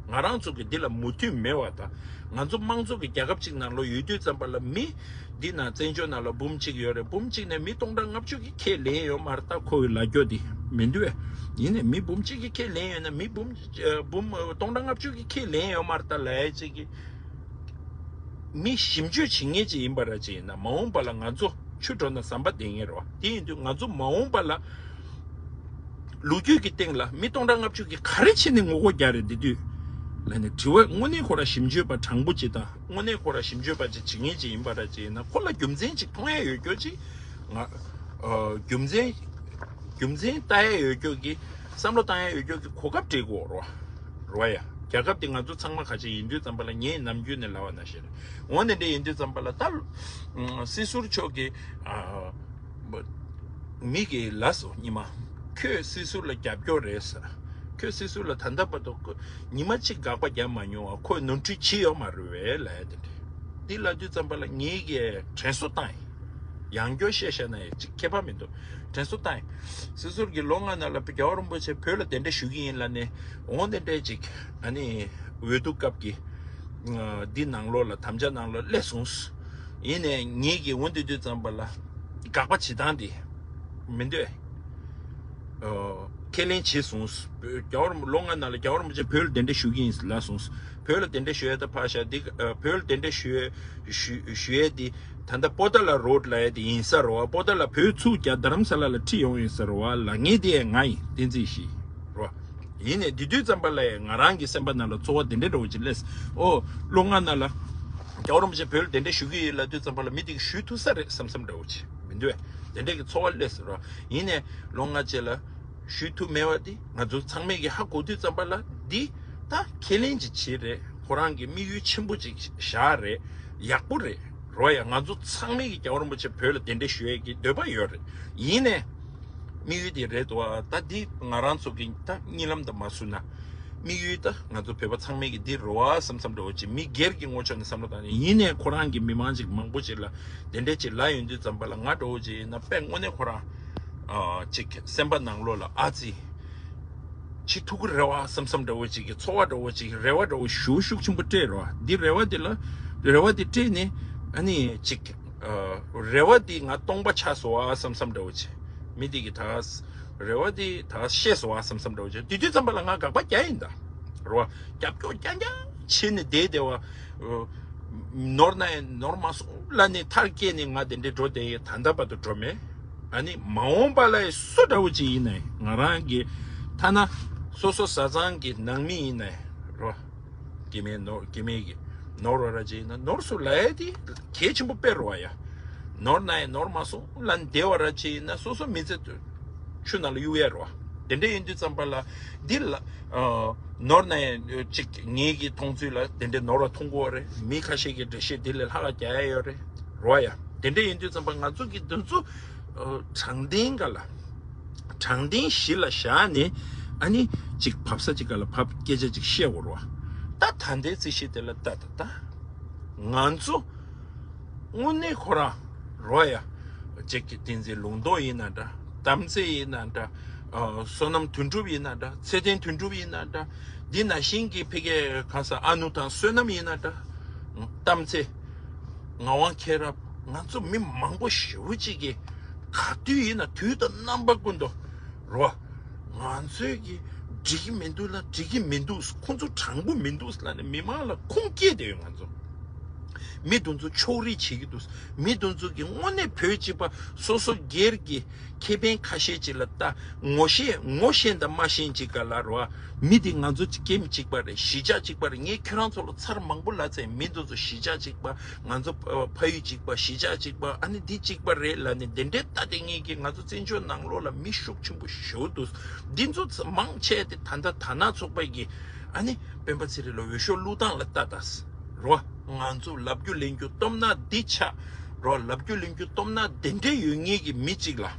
ང་རང་ཚོ་གི་འདི་ལ་མོས་མཐུན་མེད་བ་དང་ང་ཚོ་དམངས་གཙོ་གི་རྒྱལ་ཁབ་ཅིག་ནང་ལོགས་ཡོད་དུས་ཙམ་པ་ལ་མི། འདི་ན་བཙན་བྱོལ་ནང་ལ་འབུམ་གཅིག་ཡོད་རེད། འབུམ་གཅིག་ནས་མི་སྟོང་ཕྲག་ལྔ་བཅུ་གིས་ཁས་ལེན་ཡོད་མ་རེད། ད་ཁོ་གི་ལབ་རྒྱུ་དེ་མི་འདུག་བས། ཡིན་ནའི་མི་འབུམ་གཅིག་གིས་ཁས་ལེན་ཡོད་ན་མི་འབུམ་འབུམ་སྟོང་ཕྲག་ལྔ་བཅུ་གིས་ཁས་ལེན་ཡོད་མ་རེད། ད་ལབ་ཡ་གཅིག་གི་མི་ཞིབ་འཇུག་བྱེད་མཁན་ཅིག་ཡིན་པ་ར་ཅིག་ཡིན་ན་མ་འོངས་པ་ལ་ང་ཚོ་ཆུ་འགྲོ་ན་ཟམ་པ་བསྡད་མཁན་རེད་བ། དེ་ཡིན་དུས་ང་ཚོ་མ་འོངས་པ་ལ་ལོ་རྒྱུས་ཀྱི་སྟེང་ལ་མི་སྟོང་ཕྲག་ལྔ་བཅུ་གིས་ག་རེ་བྱས་ནས་ངོ་རྒོལ་རྒྱག་རེད། དེ་དུས་ ལ་ནི་དྲི་བ་དངོས་གནས་ཁོ་ར་ཞིབ་འཇུག་པ་དྲང་པོ་ཅིག་དང་། དངོས་གནས་ཁོ་ར་ཞིབ་འཇུག་པ་ཅིག་བྱེད་མཁན་ཅིག་ཡིན་པ་ར་ཅིག་ཡིན་ན། ཁོ་ལ་རྒྱུ་མཚན་ཅིག་མཐོང་ཡ་ཡོད་རྒྱུ་ཅིག་ང་། ཨ། རྒྱུ་མཚན། རྒྱུ་མཚན་ལྟ་ཡ་ཡོད་རྒྱུ་གི། བསམ་བློ་བཏང་ཡ་ཡོད་རྒྱུ་གི་གོ་སྐབས་སྤྲད་དགོས་རོ། རོ་ཡ། རྒྱལ་ཁབ་དེ་ང་ཚོ་ཚང་མ་ག་ཅིག་ཡིན་དུས་ཙམ་པ་ལ། ངས་ནམ་རྒྱུན་ནས་ལབ་པ་ནང་བཞིན་རེད། འོ་དེ་འདྲ་ཡིན་དུས་ཙམ་པ་ལ་ད། ཨ། སྲིད་ཟུར་མཆོག་གིས། ཨ། མི་གིས་ལབ་སོང་། ཉི་མ་ཁྱོད་སྲིད་ཟུར་ལ་རྒྱབ་སྐྱོར་རེད་ཟེར། ཁྱོད་སྲིད་ཟུར་ལ་ད་ལྟ་བར་དུ་ཉི་མ་གཅིག་དགག་པ་རྒྱབ་མ་མྱོང་བ། ཁོས་ནོར་འཁྲུལ་བྱས་ཡོད་མ་རེད་པས་ལབ་ཡ་དེ་འདྲ། འདི་ལབ་དུས་ཙམ་པ་ལ་ངེད་ཀྱིས་དྲན་གསོ་བཏང་ཡིན། ཡང་བསྐྱར་བཤད་བཤད་ན་ཡང་ཅིག་ཁྱད་པར་མི་འདུག་དྲན་གསོ་བཏང་ཡིན། སྲིད་ཟུར་གྱིས་ལོ་ལྔ་ནང་ལ་རྒྱལ་བ་རིན་པོ་ཆེ་བོད་ལ་གདན་འདྲེན་ཞུ་གི་ཡིན་ལབ་ནས། འོ་དེ་འདྲས་ཅིག་ཨ་ནི་འོས་བསྡུ་སྐབས་ཀྱི། ཨ། འདི་ནང་ལོགས་ལ། དམ་བཅའ་ནང་ལོགས་སླེབས་སོང་། ཡིན་ནའི་ངེད་ཀྱིས་འོ་འདི་དུས་ཙམ་པ་ལ་དགག་པ་བྱེད་སྟངས་དེ་མི་འདོད། ཨ། ཁས་ལེན་བྱས་སོང་། རྒྱལ་བ་རིན་པོ། ལོ་ལྔ་ནང་ལ་རྒྱལ་བ་རིན་པོ་ཆེ་བོད་ལ་གདན་འདྲེན་ཞུ་གི་ཡིན་ལབ་སོང་། བོད་ལ་གདན་འདྲེན་ཞུ་ཡ་ད་ཕར་བཞག་འདི། ཨ། བོད་ལ་གདན་འདྲེན་ཞུ་ཡ། ཞུ་ཞུ་ཡ་དེ་ད་ལྟ་པོ་ཏཱ་ལ་རོཌ་ལབ་ཡ་དེ་ཡིན་ས་རེད་པ། པོ་ཏཱ་ལ་བོད་ཚུར་རྒྱ་རྡ་རམ་ས་ལ་ལ་ཁྲིད་ཡོང་ཡིན་ས་རེད་པ་ལབ་མཁན་དེ་ང་ཡིན། བསྟན་འཛིན་ཡེ་ཤེས་རེད་པ། ཡིན་ནའི་དེ་དུས་ཙམ་པ་ལ་ང་རང་གི་སེམས་པ་ནང་ལ་ཚོར་བ་དེ་འདྲ་འདྲ་བོ་ཅིག་སླེབས། ཨོ། ལོ་ལྔ་ནང་ལ་རྒྱལ་བ་རིན་པོ་ཆེ་བོད་ལ་གདན་འདྲེན་ཞུ་གི་ཡོད་ལབ་དུས་ཙམ་པ་ལ་མི་དེ་གིས་ཞུ་ཐུབ་ས་རེད་བསམ་བསམ་འདྲ་བོ་ཅིག་མི་འདུག་གས། དེ་འདྲ་གི་ཚོར་བ་སླེབས་སོང་རེད་པ། ཡིན་ནའི་ལོ་ལྔ་རྗེས་ལ་ཞུ་ཐུབ་མེད་པ་དེ་ང་ཚོ་ཚང་མས་ཀྱིས་ཧ་གོ་དུས་ཙམ་པ་ལ། འདི་ད་ཁས་ལེན་ཅིག་བྱས་རེད། ཁོ་རང་གིས་དམིགས་ཡུལ་ཆེན་པོ་ཅིག་བཞག་རེད། ཡག་པོ་རེད། རེད་པ། ཡ། ང་ཚོ་ཚང་མས་ཀྱིས་རྒྱལ་བ་རིན་པོ་ཆེ་བོད་ལ་གདན་འདྲེན་ཞུ་ཡས་ཀྱི་འདོད་པ་ཡོད་རེད། ཡིན་ནའི་དམིགས་ཡུལ་དེ་རེད་འདུག་པ། ད་འདི་ང་རང་ཚོ་གིས་ད་གཉིད་ལམ་དུ་མ་བཟུང་ན། དམིགས་ཡུལ་ད་ང་ཚོ་བོད་པ་ཚང་མས་ཀྱིས་འདི་རེད་པ་བསམ་བསམ་འདྲ་བོ་ཅིག་མི་སྒེར་གྱི་ངོས་ཕྱོགས་ནས་བསམ་བློ་བཏང་ནས། ཡིན་ནའི་ཁོ་རང་གི་མི་མང་ཅིག་མང་པོ་ཅིག་ལ་དེ་འདྲས་ཅིག་ལབ་ཡོང་དུས་ཙམ་པ་ལ། ང་འདྲ་བོ་ཅིག་ཡིན་ན་དཔེ་དངོས་གནས་ཁོ་རང་ཨ་ཅིག་སེམས་པ་ནང་ལོགས་ལ་ཨ་ཙི་བྱེད་ཐུབ་ཀྱི་རེད་པ་བསམ་བསམ་འདྲ་བོ་ཅིག་གི་ཚོར་བ་འདྲ་བོ་ཅིག་རེ་བ་འདྲ་བོ་ཤུགས་ཤུགས་ཆེན་པོ་སྤྲད་རེད་པ། འདི་རེ་བ་འདི་ལ་རེ་བ་འདི་སྤྲད་ནས་ཨ་ནི་ཅིག་ཨ་རེ་བ་འདི་ང་སྟོང་པ་ཆགས་སོང་བ་བསམ་བསམ་འདྲ་བོ་ཅིག་མི་འདི་གིས་ད་རེ་བ་འདི་ད་ཤེས་སོང་བ་བསམ་བསམ་འདྲ་བོ་ཅིག་དེ་དུས་ཙམ་པ་ལ་ང་དགག་པ་རྒྱག་ཡིན་ད། རེད་པ། རྒྱབ་སྐྱོར་རྐྱང་རྐྱང་བྱས་ནས་བསྡད་བསྡད་པ། ནོར་ན་ཡང་ནོར་མ་སོང་ལབ་ནས་མཐར་སྐྱེལ་ནས་ང་དེ་འདྲའི་འགྲོ་བསྡད་ཡོད། ད་ལྟ་བར་དུ་འགྲོ་མེད། ཨ་ནི་མ་འོངས་པ་ལ་སུ་འདྲ་བོ་ཅིག་ཡིན་ནའི་ང་རང་གི་ཐ་ན་སོ་སོ་བཟའ་ཚང་གི་ནང་མི་ཡིན་ནའི་རོ། སྐྱེ་དམན་ནོར། སྐྱེ་དམན་གྱི་ནོར་བ་ར་ཅིག་ཡིན་ན་ནོར་སོང་ལབ་ཡ་དེ་གལ་ཆེན་པོ་དཔེ་རེད་པ་ཡ། ནོར་ན་ཡང་ནོར་མ་སོང་ལབ་བསྡད་པ་ར་ཅིག་ཡིན་ན་སོ་སོ་མི་ཚེ་དུ་ཆུ་ནང་ལ་གཡུག་ཡ་རེད་པ། དེ་འདྲ་ཡིན་དུས་ཙམ་པ་ལ་འདི་ལ་ཨ་ནོར་ན་ཡང་ཅིག་ངེད་ཀྱི་མཐོང་ཚུལ་ལ་དེ་འདྲའི་ནོར་བ་མཐོང་གི་ཡོད་རེད། མི་ཁ་ཤས་ཀྱིས་འགྲེལ་བཤད་འདི་ལས་ལྷག་ག་རྒྱག་ཡ་ཡོད་རེད། རེད་པ་ཡ། དེ་འདྲ་ཡིན་དུས་ཙམ་པ་ང་ཚོ་གིས་འདི་ཚོ་ཨ་དྲང་བདེན་སྒང་ལ། དྲང་བདེན་གཞི་ལ་བཞག་ནས་ཨ་ནི་ཅིག་བབས་ས་ཅིག་སྒང་ལ་བབས། སྐད་ཆ་ཅིག་བཤད་དགོས་རེད་པ། ད་ད་ལྟའི་རྩིས་གཞི་དེ་ལ་ལྟ་ད་ད། ང་ཚོ་དངོས་གནས་ཁོ་རང་རེད་པ་ཡ། ཅིག་གི་བསྟན་འཛིན་ལུང་རྟོགས་ཡིན་ན་འདྲ། གཏམ་ཚེ་ཡིན་ན་འདྲ། ཨ་བསོད་ནམས་དོན་གྲུབ་ཡིན་ན་འདྲ། ཚེ་བརྟན་དོན་གྲུབ་ཡིན་ན་འདྲ། འདི་ནང་བཞིན་གྱི་ཕ་གིའི་གང་ཟག་ཨ་ནུ་དང་བསོད་ནམས་ཡིན་ན་འདྲ། གཏམ་ཚེ། ངག་དབང་མཁྱེན་རབ། ང་ཚོ་མི་མང་པོ་ཞེ་པོ་ཅིག་གིས་ག་དུས་ཡིན་ན་དུས་དང་རྣམ་པ་ཀུན་ཏུ་རོ། ང་ཚོས་ཀྱི་འགྲིག་གི་མི་འདུག་ལ། འགྲིག་གི་མི་འདུག་ཁོང་ཚོ་དྲང་པོ་མི་འདུག་ལབ་ནས་མི་མང་ལ་ཁུངས་སྐྱེལ་བསྡད་ཡོད། ང་ཚོ་མི་དེ་ཚོ་ཕྱོགས་རིས་བྱེད་ཀྱི་འདུག་མི་དེ་ཚོ་གི་དངོས་གནས་བོད་སྤྱི་པ་སོ་སོ་སྒེར་གྱི་ཁེ་ཕན་ཁ་ཤས་ཅིག་ལ་ལྟ། ངོ་ཤེས་ངོ་ཤེས་དང་མ་ཤེས་ཅིག་ག་ལ་རོ། མི་དེ་ང་ཚོ་ཀེམ་གཅིག་པ་རེད། གཞིས་ཆགས་གཅིག་པ་རེད། ངས་ཁྱོད་རང་ཚོ་ལ་ཚར་མང་པོ་ལབ་ཚར། མི་དེ་ཚོ་གཞིས་ཆགས་གཅིག་པ། ང་ཚོ་ཕ་ཡུལ་གཅིག་པ། གཞིས་ཆགས་གཅིག་པ། ཨ་ནི་འདི་གཅིག་པ་རེད་ལབ་ནས་དེ་འདྲའི་ལྟ་སྟེ་ངེད་ཀྱི་ང་ཚོ་བཙན་བྱོལ་ནང་ལོགས་ལ་མི་ཤུགས་ཆེན་པོ་ཞེ་པོ་འདུག་འདི་ཚོ་མང་ཆེ་དེ་ད་ལྟ་དར་ནག་ཚོགས་པ་གི་ཨ་ནི་སྤེན་པ་ཚེ་རིང་ལ་འོས་ཤོག་བླུགས་སྟངས་ལ་ལྟ་ད། རོ། ང་ཚོ་ལབ་རྒྱུ་ལེན་རྒྱུ་སྟོབས་ན་འདི་ཆགས། རོ། ལབ་རྒྱུ་ལེན་རྒྱུ་སྟོབས་ན་དེ་འདྲའི་ཡོད་ངེས་ཀྱི་མི་གཅིག་ལ།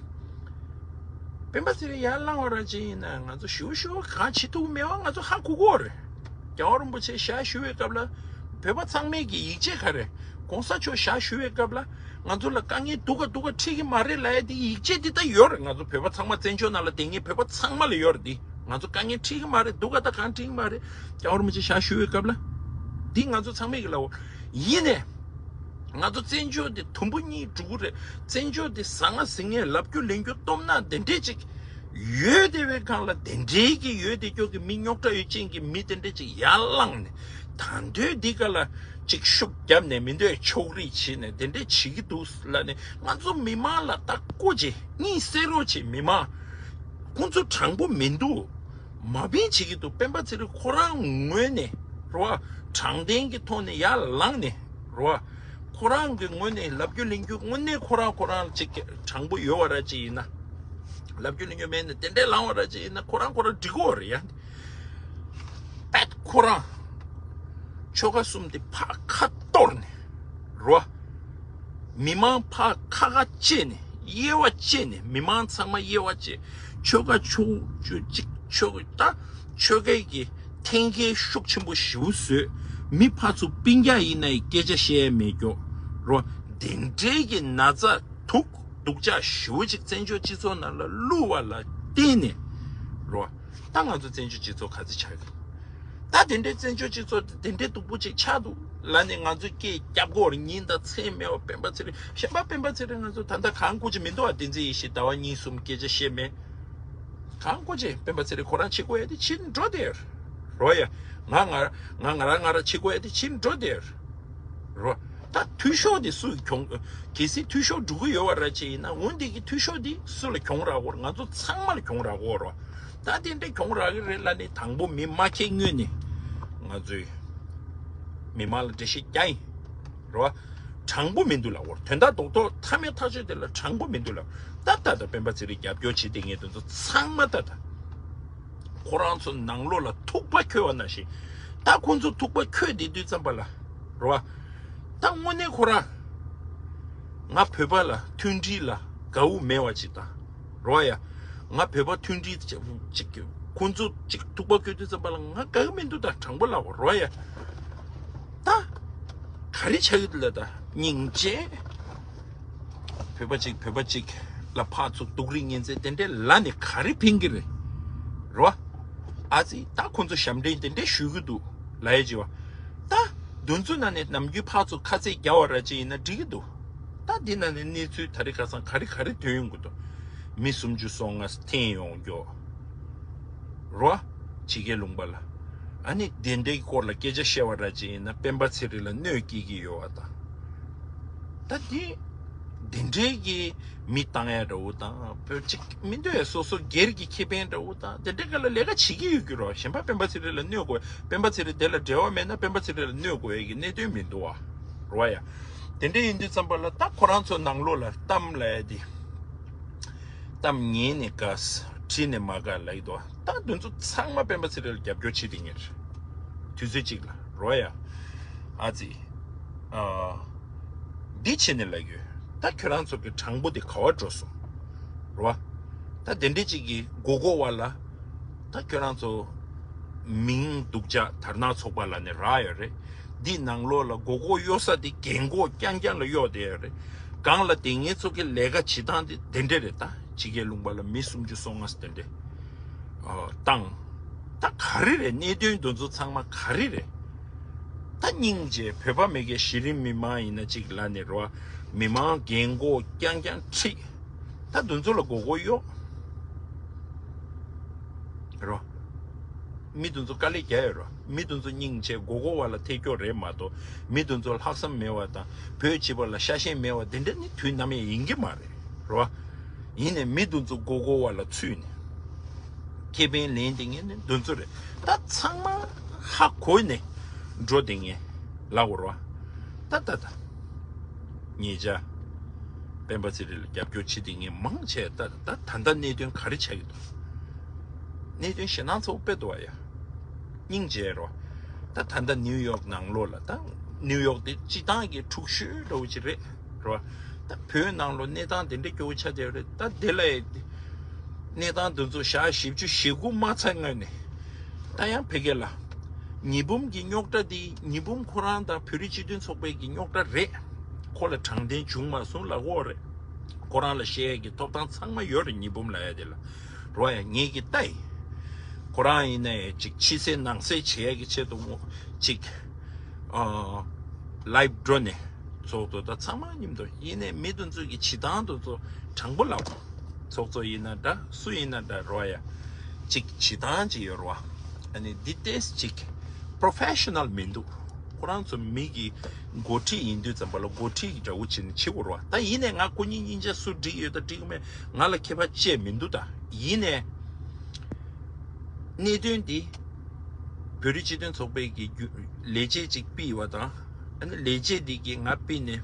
སྤེན་པ་ཚེ་རིང་ཡར་ལངས་པ་ར་ཅིག་ཡིན་ན་ང་ཚོ་ཞུ་ཞུ་གང་བྱེད་ཐུབ་མེད་པ་ང་ཚོ་ཧ་གོ་གོ་རེད། རྒྱལ་བ་རིན་པོ་ཆེ་ཞག་ཞུ་བའི་སྐབས་ལ་བོད་པ་ཚང་མས་ཀྱི་ཡིད་ཆེས་ག་རེ། གོང་ས་མཆོག་ཞག་ཞུ་བའི་སྐབས་ལ་ང་ཚོ་ལ་དཀའ་ངལ་འདུག་ག་འདུག་ག་འཕྲད་ཀྱི་མ་རེད་ལབ་ཡ་དེ་ཡིད་ཆེས་དེ་ད་ཡོད་རེད། ང་ཚོ་བོད་པ་ཚང་མ་བཙན་བྱོལ་ནང་ལ་བསྡད་མཁན་བོད་པ་ཚང་མ་ལ་ཡོད་རེད། དེ་ང་ཚོ་དཀའ་ངལ་འཕྲད་ཀྱི་མ་རེད། འདུག་ག་ད་གང་འཕྲད་ཀྱི་མ་རེད། རྒྱལ་བ་རིན་པོ་ཆེ་ཞག་ཞུ་བའི་སྐབས་ལ་འདི་ང་ཚོ་ཚང་མས་ཀྱི་ལབ་འོ། ཡིན་ནས། ང་ཚོ་བཙན་བྱོལ་འདི་དུམ་བུ་གཉིས་འགྲོ་གི་རེད། བཙན་བྱོལ་འདི་ཟང་ངེ་ཟིང་ངེ་ལབ་རྒྱུ་ལེན་རྒྱུ་སྟོབས་ན་དེ་འདྲས་ཅིག་ཡོད་དེ་བའི་སྒང་ལ་དེ་འདྲས་ཀྱི་ཡོད་དེ་སྐྱོ་གི་མི་རྙོག་དྲ་ཡོད་ཅན་གྱི་མི་དེ་འདྲས་ཅིག་ཡར་ལངས་ནས་ད་འདོད་འདི་ག་ལ་ཅིག་ཤུགས་བརྒྱབ་ནས་མི་འདོད་ཕྱོགས་རིས་བྱས་ནས་དེ་འདྲས་བྱེད་ཀྱི་འདུག་ལབ་ནས་ང་ཚོ་མི་མང་ལ་ད་སྐུ་མཁྱེན་གཉིད་སད་རོགས་བྱེད། མི་མང་ཁོང་ཚོ་དྲང་པོ་མི་འདུག་མ་བིན་བྱེད་ཀྱི་འདུག་སྤེན་པ་ཚེ་རིང་ཁོ་རང་ངོས་ནས། རོ། དྲང་བདེན་གྱི་ཐོག་ནས་ཡར་ལངས་ནས་རོ། ཁོ་རང་གི་ངོས་ནས་ལབ་རྒྱུ་ལེན་རྒྱུ་དངོས་གནས་ཁོ་རང་ཁོ་རང་ཅིག་དྲང་པོ་ཡོད་པ་ར་ཅིག་ཡིན་ན། ལབ་རྒྱུ་ལེན་རྒྱུ་མེད་ནས་དེ་འདྲས་ལངས་པ་ར་ཅིག་ཡིན་ན་ཁོ་རང་ཁོ་རང་འགྲིག་གོ་རེད་ཡ། པད་ཁོ་རང་ཆོལ་ཁ་གསུམ་དེ་ཕར་ཁ་གཏོར་ནས་རོ། མི་མང་ཕར་ཁ་ཁ་བཅད་ནས་དབྱེ་བ་བཅད་ནས་མི་མང་ཚང་མ་དབྱེ་བ་བཅད། ཆོལ་ཁ་ཆོལ་ཆོལ་གཅིག་ཆོལ་ད་ཆོལ་ཁའི་གི་འཐེན་འཁྱེར་ཤུགས་ཆེན་པོ་ཞེ་པོ་བཟོས། མི་ཕར་ཚུར་སྤུན་ཀྱག་ཡིན་ན་ཡི་སྐད་ཆ་བཤད་མེད་ཀྱོག་རོ། དེ་འདྲའི་གི་ན་ཚ་དུག་སྡུག་ཅག་ཞེ་པོ་ཅིག་བཙན་བྱོལ་སྤྱི་ཚོགས་ནང་ལ་བླུགས་པ་ལ་བརྟེན་ནས་རོ། ད་ང་ཚོ་བཙན་བྱོལ་སྤྱི་ཚོགས་ག་ཚོད་ཆགས་ཀྱི། ད་དེ་འདྲའི་བཙན་བྱོལ་སྤྱི་ཚོགས་དེ་འདྲའི་སྡུག་པོ་ཅིག་ཆགས་འདུག་ལ་ནི་ང་ཚོས་སྐད་རྒྱབ་དགོས་རེད། ཉིན་དང་མཚན་མེད་པར་སྤེན་པ་ཚེ་རིང་གཞན་པ་སྤེན་པ་ཚེ་རིང་ང་ཚོ་ད་ལྟ་གང་སྐུ་ཅི་མི་འདུག་ཨ། བསྟན་འཛིན་ཡེ་ཤེས་ཟླ་བ་གཉིས་གསུམ་སྐད་ཆ་བཤད་མེད། གང་སྐུ་ཅི་སྤེན་པ་ཚེ་རིང་ཁོ་རང་ཕྱི་སྐོ་ཡ་དེ་ཕྱིར་འགྲོ་དེ་རོ་ཡ། ང་ང་ང་ང་རང་ང་རང་ཕྱི་སྐོ་ཡ་དེ་ཕྱིར་འགྲོ་དེ་རོ། ད་འཐུས་ཤོར་དེ་སུ་གྱོང་གལ་སྲིད་འཐུས་ཤོར་འགྲོ་གི་ཡོད་པ་ར་ཅི་ཡིན་ན་འོན་དེ་གི་འཐུས་ཤོར་དེ་སུ་ལ་གྱོང་རག་གོ་ར། ང་ཚོ་ཚང་མ་ལ་གྱོང་རག་གོ་རོ། ད་དེ་འདྲ་གྱོང་རག་གི་རེད་ལ་ནི་དང་པོ་མི་མ་ཁེ་སྔོན་ནས་ང་ཚོས་མི་མང་ལ་འགྲེལ་བཤད་རྒྱག་ཡིན་རོ། དྲང་པོ་མི་འདུག་ལ་གོ་དོན་དག་རྡོག་རྡོག་མཐའ་མའི་ཐག་གཅོད་དེ་ལ་དྲང་པོ་མི་འདུག་ལ། ད་ད་ད་སྤེན་པ་ཚེ་རིང་རྒྱབ་སྐྱོར་བྱེད་དེ་ངས་དེ་ཚོ་ཚང་མ་ད་ད་ཁོ་རང་ཚོ་ནང་ལོགས་ལ་ཐུག་པ་འཁྱོལ་བ་ནང་བཞིན་ད་ཁོ་ཚོ་ཐུག་པ་འཁྱོལ་བསྡད་དུས་ཙམ་པ་ལ་རོ། ད་དངོས་གནས་ཁོ་རང་ང་བོད་པ་ལ་མཐུན་སྒྲིལ་ལ་དགའ་བོ་མེད་པ་ཅིག་དང་། རོ་ཡ། ང་བོད་པ་མཐུན་སྒྲིལ་ཅིག་ཁོང་ཚོ་ཅིག་ཐུག་པ་བཀོད་དུས་ཙམ་པ་ལ་ང་དགའ་གི་མི་འདུག་ད་དྲང་པོ་ལབ་པ་རོ་ཡ། ད་ག་རེ་ཆགས་ཡོད་ལ་ད་སྙིང་རྗེ། བོད་པ་ཅིག་བོད་པ་ཅིག་ལ་ཕར་ཚུར་སྡུག་རུས་ངན་ཚད་དེ་འདྲས་ལ་ནི་ག་རེ་ཕན་གི་རེད། རོ། ཨ་ཙི་ད་ཁོང་ཚོ་ཞབས་འདྲེན་དེ་འདྲས་ཞུ་གི་འདུག་ལ་ཡ་ཅི་བ། ད་འདུ་འཛོམས་ནང་ནས་ནམ་རྒྱུན་ཕར་ཚུར་ཁ་ཚིག་རྒྱག་པ་ར་ཅི་ཡིན་ན་འགྲིག་གི་འདུག་ད་འདི་ནང་ནས་གནས་ཚུལ་ད་རེས་ཁ་སང་ག་རེ་ག་རེ་ཐོན་ཡོང་གི་འདུག་མི་སུམ་ཅུ་སོ་ལྔ་འཐེན་ཡོང་རྒྱུ། རོ། ཕྱི་རྒྱལ་ལུང་པ་ལ། ཨ་ནི་དེ་འདྲའི་སྐོར་ལ་སྐད་ཆ་བཤད་པ་ར་ཅིག་ཡིན་ན་སྤེན་པ་ཚེ་རིང་ལ་གནོད་སྐྱེལ་གྱི་ཡོད་པ་དང་། ད་དེ། དེ་འདྲའི་གི་མི་བཏང་ཡ་འདྲ་བོ་དང་བོད་ཅིག་མི་འདོད་ཡ་སོ་སོ་སྒེར་གྱི་ཁེ་ཕན་འདྲ་བོ་དང་དེ་འདྲའི་སྒང་ལ་ལས་ཀ་བྱེད་ཀྱི་ཡོད་ཀྱི་རོ། གཞན་པ་སྤེན་པ་ཚེ་རིང་ལ་གནོད་དགོས་སྤེན་པ་ཚེ་རིང་དེ་ལ་འབྲེལ་བ་མེད་ན་སྤེན་པ་ཚེ་རིང་ལ་གནོད་དགོས་ཡ་གི་གནད་དོན་མི་འདུག་བ། རོ་ཡ། དེ་འདྲ་ཡིན་དུས་ཙམ་པ་ལ་ད་ཁོ་རང་ཚོ་ནང་ལོགས་ལ་གཏམ་ལ་ཡ་དེ། གཏམ་ཉན་ནས་དགའ་བྲིས་ནས་མ་དགའ་ལབ་ཀྱི་འདུག་ད་དེ་ཚོ་ཚང་མ་སྤེན་པ་ཚེ་རིང་ལ་རྒྱབ་སྐྱོར་བྱེད་དེ་ངེས་རེད། དུས་ཚོད་གཅིག་ལ་རོ་ཡ། ཨ་ཙི། ཨ། འདི་བྱས་ནས་ལབ་ཡོད། ད་ཁྱོད་རང་ཚོ་གི་དྲང་པོ་དེ་ག་བ་འགྲོ་སོང་། རོ། ད་དེ་འདྲ་གཅིག་གི་མགོ་སྐོར་བ་ལ། ད་ཁྱོད་རང་ཚོ། མིང་སྡུག་ཅག་དར་ནག་ཚོགས་པ་ལ་ནི་རག་ཡོད་རེད། འདི་ནང་ལོགས་ལ་མགོ་སྐོར་གཡོ་ས་དེ་རྒན་གོག་རྐྱང་རྐྱང་ལ་གཡོག་བསྡད་ཡོད་རེད། སྒང་ལ་དེ་ངེད་ཚོ་གི་ལས་ཀ་བྱེད་སྟངས་དེ་དེ་འདྲ་རེད། ད་ཕྱི་རྒྱལ་ལུང་པ་ལ་མི་སུམ་ཅུ་སོ་ལྔ་དེ་འདྲ། ཨ། བཏང་། ད་ག་རེ་རེད། གནད་དོན་འདི་ཚོ་ཚང་མ་ག་རེ་རེད། ད་སྙིང་རྗེ་བོད་པ་མི་སྒེར་གཞི་རིམ་མི་མང་ཡིན་ན་གཅིག་ལ་ནི་རོ། མི་མང་རྒན་གོག་རྐྱང་རྐྱང་ཁྲིད། ད་འདི་ཚོ་ལ་མགོ་སྐོར་གཡོག་རོ། མི་དེ་ཚོ་དཀའ་ལས་རྒྱག་ཡོད་རོ། མི་དེ་ཚོ་སྙིང་རྗེ་མགོ་སྐོར་བ་ལ་ཐད་སྐྱོ་རེད་མ་གཏོགས། མི་དེ་ཚོ་ལྷག་བསམ་མེད་པ་དང་བོད་སྤྱི་པ་ལ་ཤ་ཞེན་མེད་པ་དེ་འདྲ་ནི་དུས་ནམ་ཡང་ཡིན་གྱི་མ་རེད་རོ། ཡིན་ནའི་མི་དེ་ཚོ་མགོ་སྐོར་བ་ལ་ཚུད་ནས་ཁེ་ཕན་ལེན་དེ་ངས་ནི་དེ་ཚོ་རེད། ད་ཚང་མ་ཧ་གོ་ནས་འགྲོ་དེ་ངས་ལབ་དགོས་རོ། ད་ད་ད། ཉེ་ཆར་སྤེན་པ་ཚེ་རིང་ལ་རྒྱབ་སྐྱོར་བྱེད་དེ་ངས་མང་ཆེ་ད་ད་ད་ལྟ་གནད་དོན་ག་རེ་ཆགས་ཀྱི་འདུག་གནད་དོན་ཞེད་སྣང་ཚ་པོ་དཔེ་འདུག་བ་ཡ། སྙིང་རྗེ་རོ། ད་ད་ལྟ་ནིའུ་ཡོག་ནང་ལོགས་ལ་ད་ནིའུ་ཡོག་དེ་སྤྱི་བཏང་གི་འཁྲུག་ཤོས་འདྲ་བོ་ཅིག་རེད་རོ། ད་བོད་ནང་ལོགས་གནས་སྟངས་དེ་འདྲ་སྐྱོ་བོ་ཆགས་བསྡད་ཡོད་རེད། ད་དེ་ལ་གནས་སྟངས་དེ་ཚོ་ཞག་བཞི་བཅུ་ཞེ་དགུ་མ་ཚར་སྔོན་ནས་ད་ཡང་ཕ་གི་ལ། ཉི་འབུམ་གྱི་རྙོག་དྲ་འདི་ཉི་འབུམ་ཁོ་རང་དང་བོད་རིགས་སྤྱི་མཐུན་ཚོགས་པའི་གི་རྙོག་དྲ་རེད། ཁོ་ལ་དྲང་བདེན་བྱུང་མ་སོང་ལབ་ཀྱི་ཡོད་རེད། ཁོ་རང་ལ་བཤད་ཡས་ཀྱི་ཐོབ་ཐང་ཚང་མ་ཡོད་རེད། ཉི་འབུམ་ལབ་ཡ་དེ་ལ་རོ་ཡ་ངེད་ཀྱིས་ལྟ་ཡིན། ཁོ་རང་ཡིན་ནའི་ཅིག་ཕྱི་གསལ་ནང་གསལ་བྱེད་ཡ་གི་ཆེད་དུ་ཅིག་ཨ་ལའིབ་འགྲོ་ནས་ཚོགས་འདུ་དང་ཚང་མ་མཉམ་དུ་ཡིན་ནའི་མི་དེ་ཚོ་གི་བྱེད་སྟངས་དེ་ཚོ་དྲང་པོ་ལབ། ཚོགས་གཙོ་ཡིན་ན་འདྲ་སུ་ཡིན་ན་འདྲ་རོ་ཡ། ཅིག་བྱེད་སྟངས་ཅིག་ཡོད་རོ། ཨ་ནི་འདི་ཏོག་ཙམ་ཅིག་པོ་རོ་ཕེ་ཤ་ནལ་མི་འདུག་ཁོ་རང་ཚོ་མི་གི་འགོ་ཁྲིད་ཡིན་དུས་ཙམ་པ་ལ་འགོ་ཁྲིད་ཀྱི་འདྲ་བོ་བྱས་ནས་བྱེད་དགོས་རོ། ད་ཡིན་ནའི་ང་ཁོ་གཉིས་སྙིང་རྗེ་སུ་འགྲིག་ཡོད་དང་འགྲིག་མེད་ང་ལ་ཁྱད་པར་ཅི་ཡང་མི་འདུག་ད་ཡིན་ནའི་གནད་དོན་འདི་ བོད་རིགས་སྤྱི་མཐུན་ཚོགས་པའི་གི་རྒྱུ་ལས་བྱེད་ཅིག་ཕུད་པ་དང་། ཨ་ནི་ལས་བྱེད་འདི་གིས་ང་ཕུད་ནས་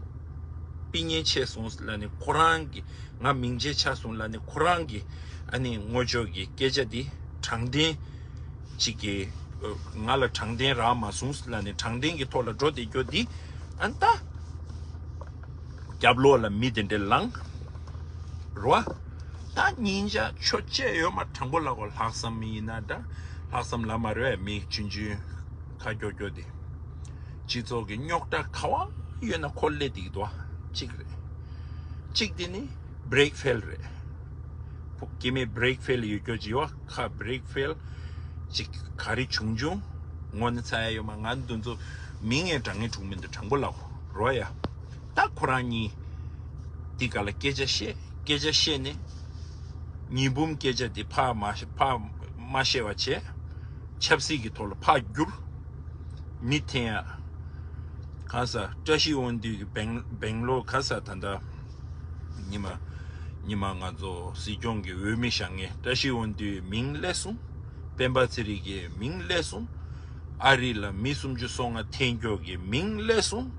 ཕུད་ཉེན་ཆེ་སོང་ལབ་ནས་ཁོ་རང་གི། ང་མིང་ཆད་ཆགས་སོང་ལབ་ནས་ཁོ་རང་གི་ཨ་ནི་ངོ་ཅོག་གི་སྐད་ཆ་འདི་དྲང་བདེན་ཅིག་གི། ང་ལ་དྲང་བདེན་རག་མ་སོང་ལབ་ནས་དྲང་བདེན་གྱི་ཐོག་ལ་འགྲོ་བསྡད་རྒྱུ་འདི་ཨ་ནི་ད་རྒྱབ་ལོགས་ལ་མི་དེ་འདྲས་ལངས་རོ། ད་ཉིན་ཞག་ཆོ་བཅད་ཡོད་མ། དྲང་པོ་ལབ་དགོས། ལྷག་བསམ་ཡིན་ན་འདྲ། ལྷག་བསམ་ལབ་མ་རེད། མི་ཆུང་ཆུང་ཁ་སྐྱོ་སྐྱོ་དེ། སྤྱི་ཚོགས་ཀྱི་རྙོག་དྲ་ག་བ་ཡོད་ན་ཁོ་སླེབས་བསྡད་འདུག་ག་གཅིག་རེད། གཅིག་དེ་ནི་break fail རེད། སྐྱེ་དམན་break fail ཡོད་རྒྱུ་ཅིག་ཡོད། ཁ་break fail ཅིག་ག་རེ་བྱུང་བྱུང་ངོ་ནས་ཚ་ཡ་ཡོད་མ། ང་འདི་ཚོ་མིང་ངས་དྲང་ངེས་དྲུང་མི་འདུག་དྲང་པོ་ལབ་རོ་ཡ། ད་ཁོ་རང་གཉིས་འདི་ག་ལ་སྐད་ཆ་བཤད། སྐད་ཆ་བཤད་ནས་ཉི་འབུམ་སྐད་ཆ་འདི་ཕར་མ་ཕར་མ་བཤད་པ་བྱས། ཆབ་སྲིད་ཀྱི་ཐོག་ལ་ཕར་བསྒྱུར། མི་འཐེན་ཡ། ག་ས་བཀྲ་ཤིས་དབང་འདུས་ཀྱི་བེང་བེང་ལོར་ག་ས་ད་ལྟ་ཉི་མ་ཉི་མ་ང་ཚོ་སྲིད་སྐྱོང་གི་འོས་མི་བཞེངས་མཁན་བཀྲ་ཤིས་དབང་འདུས་མིང་སླེབས་སོང་། སྤེན་པ་ཚེ་རིང་གི་མིང་སླེབས་སོང་། ཨ་རི་ལ་མི་སུམ་ཅུ་སོ་ལྔ་འཐེན་རྒྱུ་གི་མིང་སླེབས་སོང་།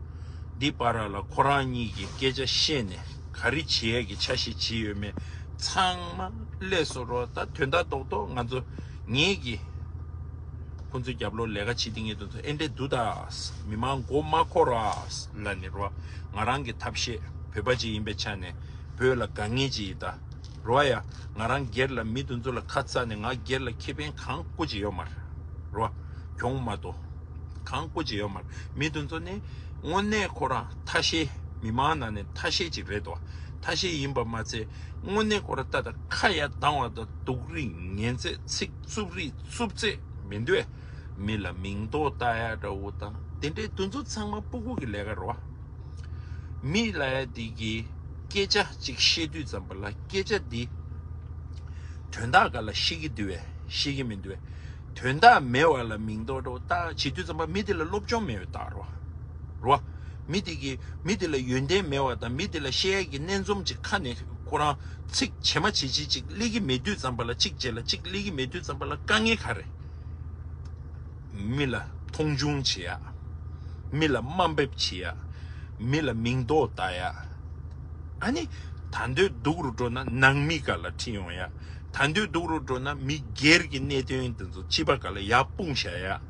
འདི་བར་ལ་ཁོ་རང་གཉིས་ཀྱིས་སྐད་ཆ་བཤད་ནས་ག་རེ་བྱེད་ཡས་ཀྱི་འཆར་གཞི་བྱེད་ཡོད་མེད་ཚང་མ་སླེབས་སོང་རོ། ད་དོན་དག་རྡོག་རྡོག་ང་ཚོ་ངེད་ཀྱིས་ཁོང་ཚོའི་རྒྱབ་ལོགས་ལས་ཀ་བྱེད་མཁན་དེ་ཚོ་ཨེ་འདྲས་འདུག་ད། མི་མང་མགོ་མ་འཁོར་ར་ལབ་ནས་རོ། ང་རང་གི་ཐབས་ཤེས། བོད་པ་ཅིག་ཡིན་པའི་ཆ་ནས་བོད་ལ་དགའ་མཁན་ཅིག་ཡིན་ད། རོ་ཡ། ང་རང་སྒེར་ལ་མི་དེ་ཚོ་ལ་ཁ་ཚ་ནས་ང་སྒེར་ལ་ཁེ་ཕན་གང་སྐུ་ཅིག་ཡོད་མ་རེད། རོ། གྱོང་མ་གཏོགས་གང་སྐུ་ཅིག་ཡོད་མ་རེད། མི་དེ་ཚོ་ནི་དངོས་གནས་ཁོ་རང་ཐ་ཤལ། མི་མང་ནང་ནས་ཐ་ཤལ་ཅིག་རེད་དོ། ཐ་ཤལ་ཡིན་པ་མ་ཚད་དངོས་གནས་ཁོ་རང་ད་ལྟ་ཁ་ཡ་སྡང་བ་དང་སྡུག་རུས་ངན་ཚད་ཚིག་རྩུབ་རིགས་རྩུབ་ཚད་མི་འདུག་མི་ལ་མིང་འདོགས་བཏགས་ཡ་འདྲ་བོ་དང་དེ་འདྲའི་དེ་ཚོ་ཚང་མ་སྤུ་གུ་གི་ལས་ཀ་རེད་བ། མི་ལབ་ཡ་དེ་གི་སྐད་ཆ་ཅིག་བཤད་དུས་ཙམ་པ་ལ་སྐད་ཆ་འདི་དོན་དག་ག་ལ་བཤད་ཀྱི་འདུག་བས་བཤད་ཀྱི་མི་འདུག་བས། དོན་དག་མེད་བ་ལ་མིང་འདོགས་འདྲ་བོ་བཏགས་བྱེད་དུས་ཙམ་པ་མི་དེ་ལ་སློབ་སྦྱོང་མེད་པའི་རྟགས་རེད་བ། རེད་བ། མི་དེ་གི་མི་དེ་ལ་ཡོན་ཏན་མེད་བ་དང་མི་དེ་ལ་བཤད་ཡ་གི་སྣེ་འཛོམས་ཅིག་ཁ་ནས་ཁོ་རང་ཚིག་བྱེ་མ་བྱེ་བྱེ་ཅིག་སླེབས་ཀྱི་མེད་དུས་ཙམ་པ་ལ་གཅིག་བྱས་ལ་གཅིག་སླེབས་ཀྱི་མེད་དུས་ཙམ་པ་ལ་དཀའ་ངལ་ག་རེ། མི་ལ་མཐོང་ཆུང་བྱེད་ཡ། མི་ལ་དམའ་འབེབས་བྱེད་ཡ། མི་ལ་མིང་འདོགས་བཏགས་ཡ། ཨ་ནི་ད་འདོད་སྡུག་རུ་འགྲོ་ན་ནང་མི་སྒང་ལ་ཁྲིད་ཡོང་ཡ། ད་འདོད་སྡུག་རུ་འགྲོ་ན་མི་སྒེར་གྱི་གནད་དོན་དེ་ཚོ་སྤྱི་པ་སྒང་ལ་ཡར་སྤུངས་བཞག་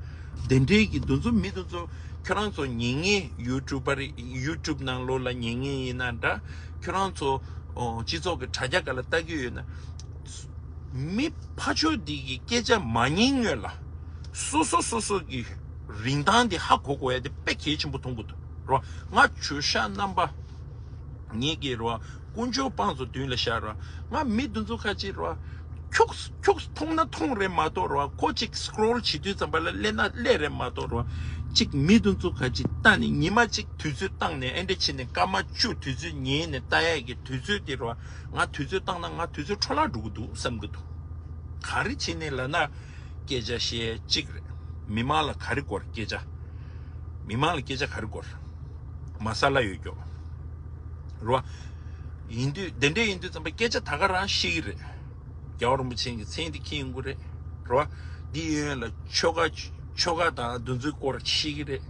ཡ། དེ་འདྲའི་གི་དེ་ཚོ་མི་དེ་ཚོ་ཁྱོད་རང་ཚོ་ཉན་མཁན་ཡུ་ཊུབ་པར་ཡུ་ཊུབ་ནང་ལོགས་ལ་ཉན་མཁན་ཡིན་ན་འདྲ། ཁྱོད་རང་ཚོ་ཨོ་སྤྱི་ཚོགས་ཀྱི་དྲ་རྒྱ་སྒང་ལ་ལྟ་གི་ཡོད་ན། མི་ཕར་ཕྱོགས་འདི་གི་སྐད་ཆ་མ་ཉན་སྔོན་ལ། སོ་སོ་སོ་སོ་གི་རིན་ཐང་འདི་ཧ་གོ་དགོས་ཡ་དེ་དཔེ་གལ་ཆེན་པོ་མཐོང་གི་འདུག་རོ། ང་ཇོ་ཤཱཀ་རྣམ་པ། ངེད་ཀྱི་རོ། དཀོན་མཆོག་དཔང་ཚོ་མདུན་ལ་བཞག་རོ། ང་མི་འདི་ཚོ་ཁ་ཅིག་རོ། ཁྱུག་ཁྱུག་མཐོང་ན་མཐོང་རེད་མ་གཏོགས་རོ། ཁོ་ཅིག་སི་ཀོ་རོལ་བྱེད་དུས་ཙམ་པ་ལ་སླེབས་ན་སླེབས་རེད་མ་གཏོགས་རོ། ཅིག་མི་འདི་ཚོ་ཁ་ཅིག་ལྟ་ནས་ཉི་མ་ཅིག་དུས་ཚོད་བཏང་ནས་ཨེ་འདྲ་བྱས་ནས་སྐར་མ་བཅུ་དུས་ཚོད་ཉལ་ནས་ལྟ་ཡ་གི་དུས་ཚོད་དེ་རོ། ང་དུས་ཚོད་བཏང་ན་ང་དུས་ཚོད་འཕྲོ་བརླག་འགྲོ་གི་འདུག་བསམ་གི་འདུག་ག་རེ་བྱས་ནས་ལབ་ན། སྐད་ཆ་བཤད་གཅིག་རེད། མི་མང་ལ་ག་རེ་དགོས་རེད་སྐད་ཆ། མི་མང་ལ་སྐད་ཆ་ག་རེ་དགོས་རེད། མ་ས་ལ་ཡོད་རྒྱུ། རེད་བ། ཡིན་དུས་དེ་འདྲས་ཡིན་དུས་ཙམ་པ་སྐད་ཆ་ད་ག་རང་བཤད་ཀྱི་རེད། རྒྱལ་བ་རིན་པོ་ཆེ་གི་མཚན་དེ་འཁྱེར་ཡོང་གི་རེད། རེད་བ། འདི་གཡས་གཡོན་ལ་ཆོལ་ཁ་ཆོལ་ཁ་དང་འདི་ཚོའི་སྐོར་བཤད་ཀྱི་རེད།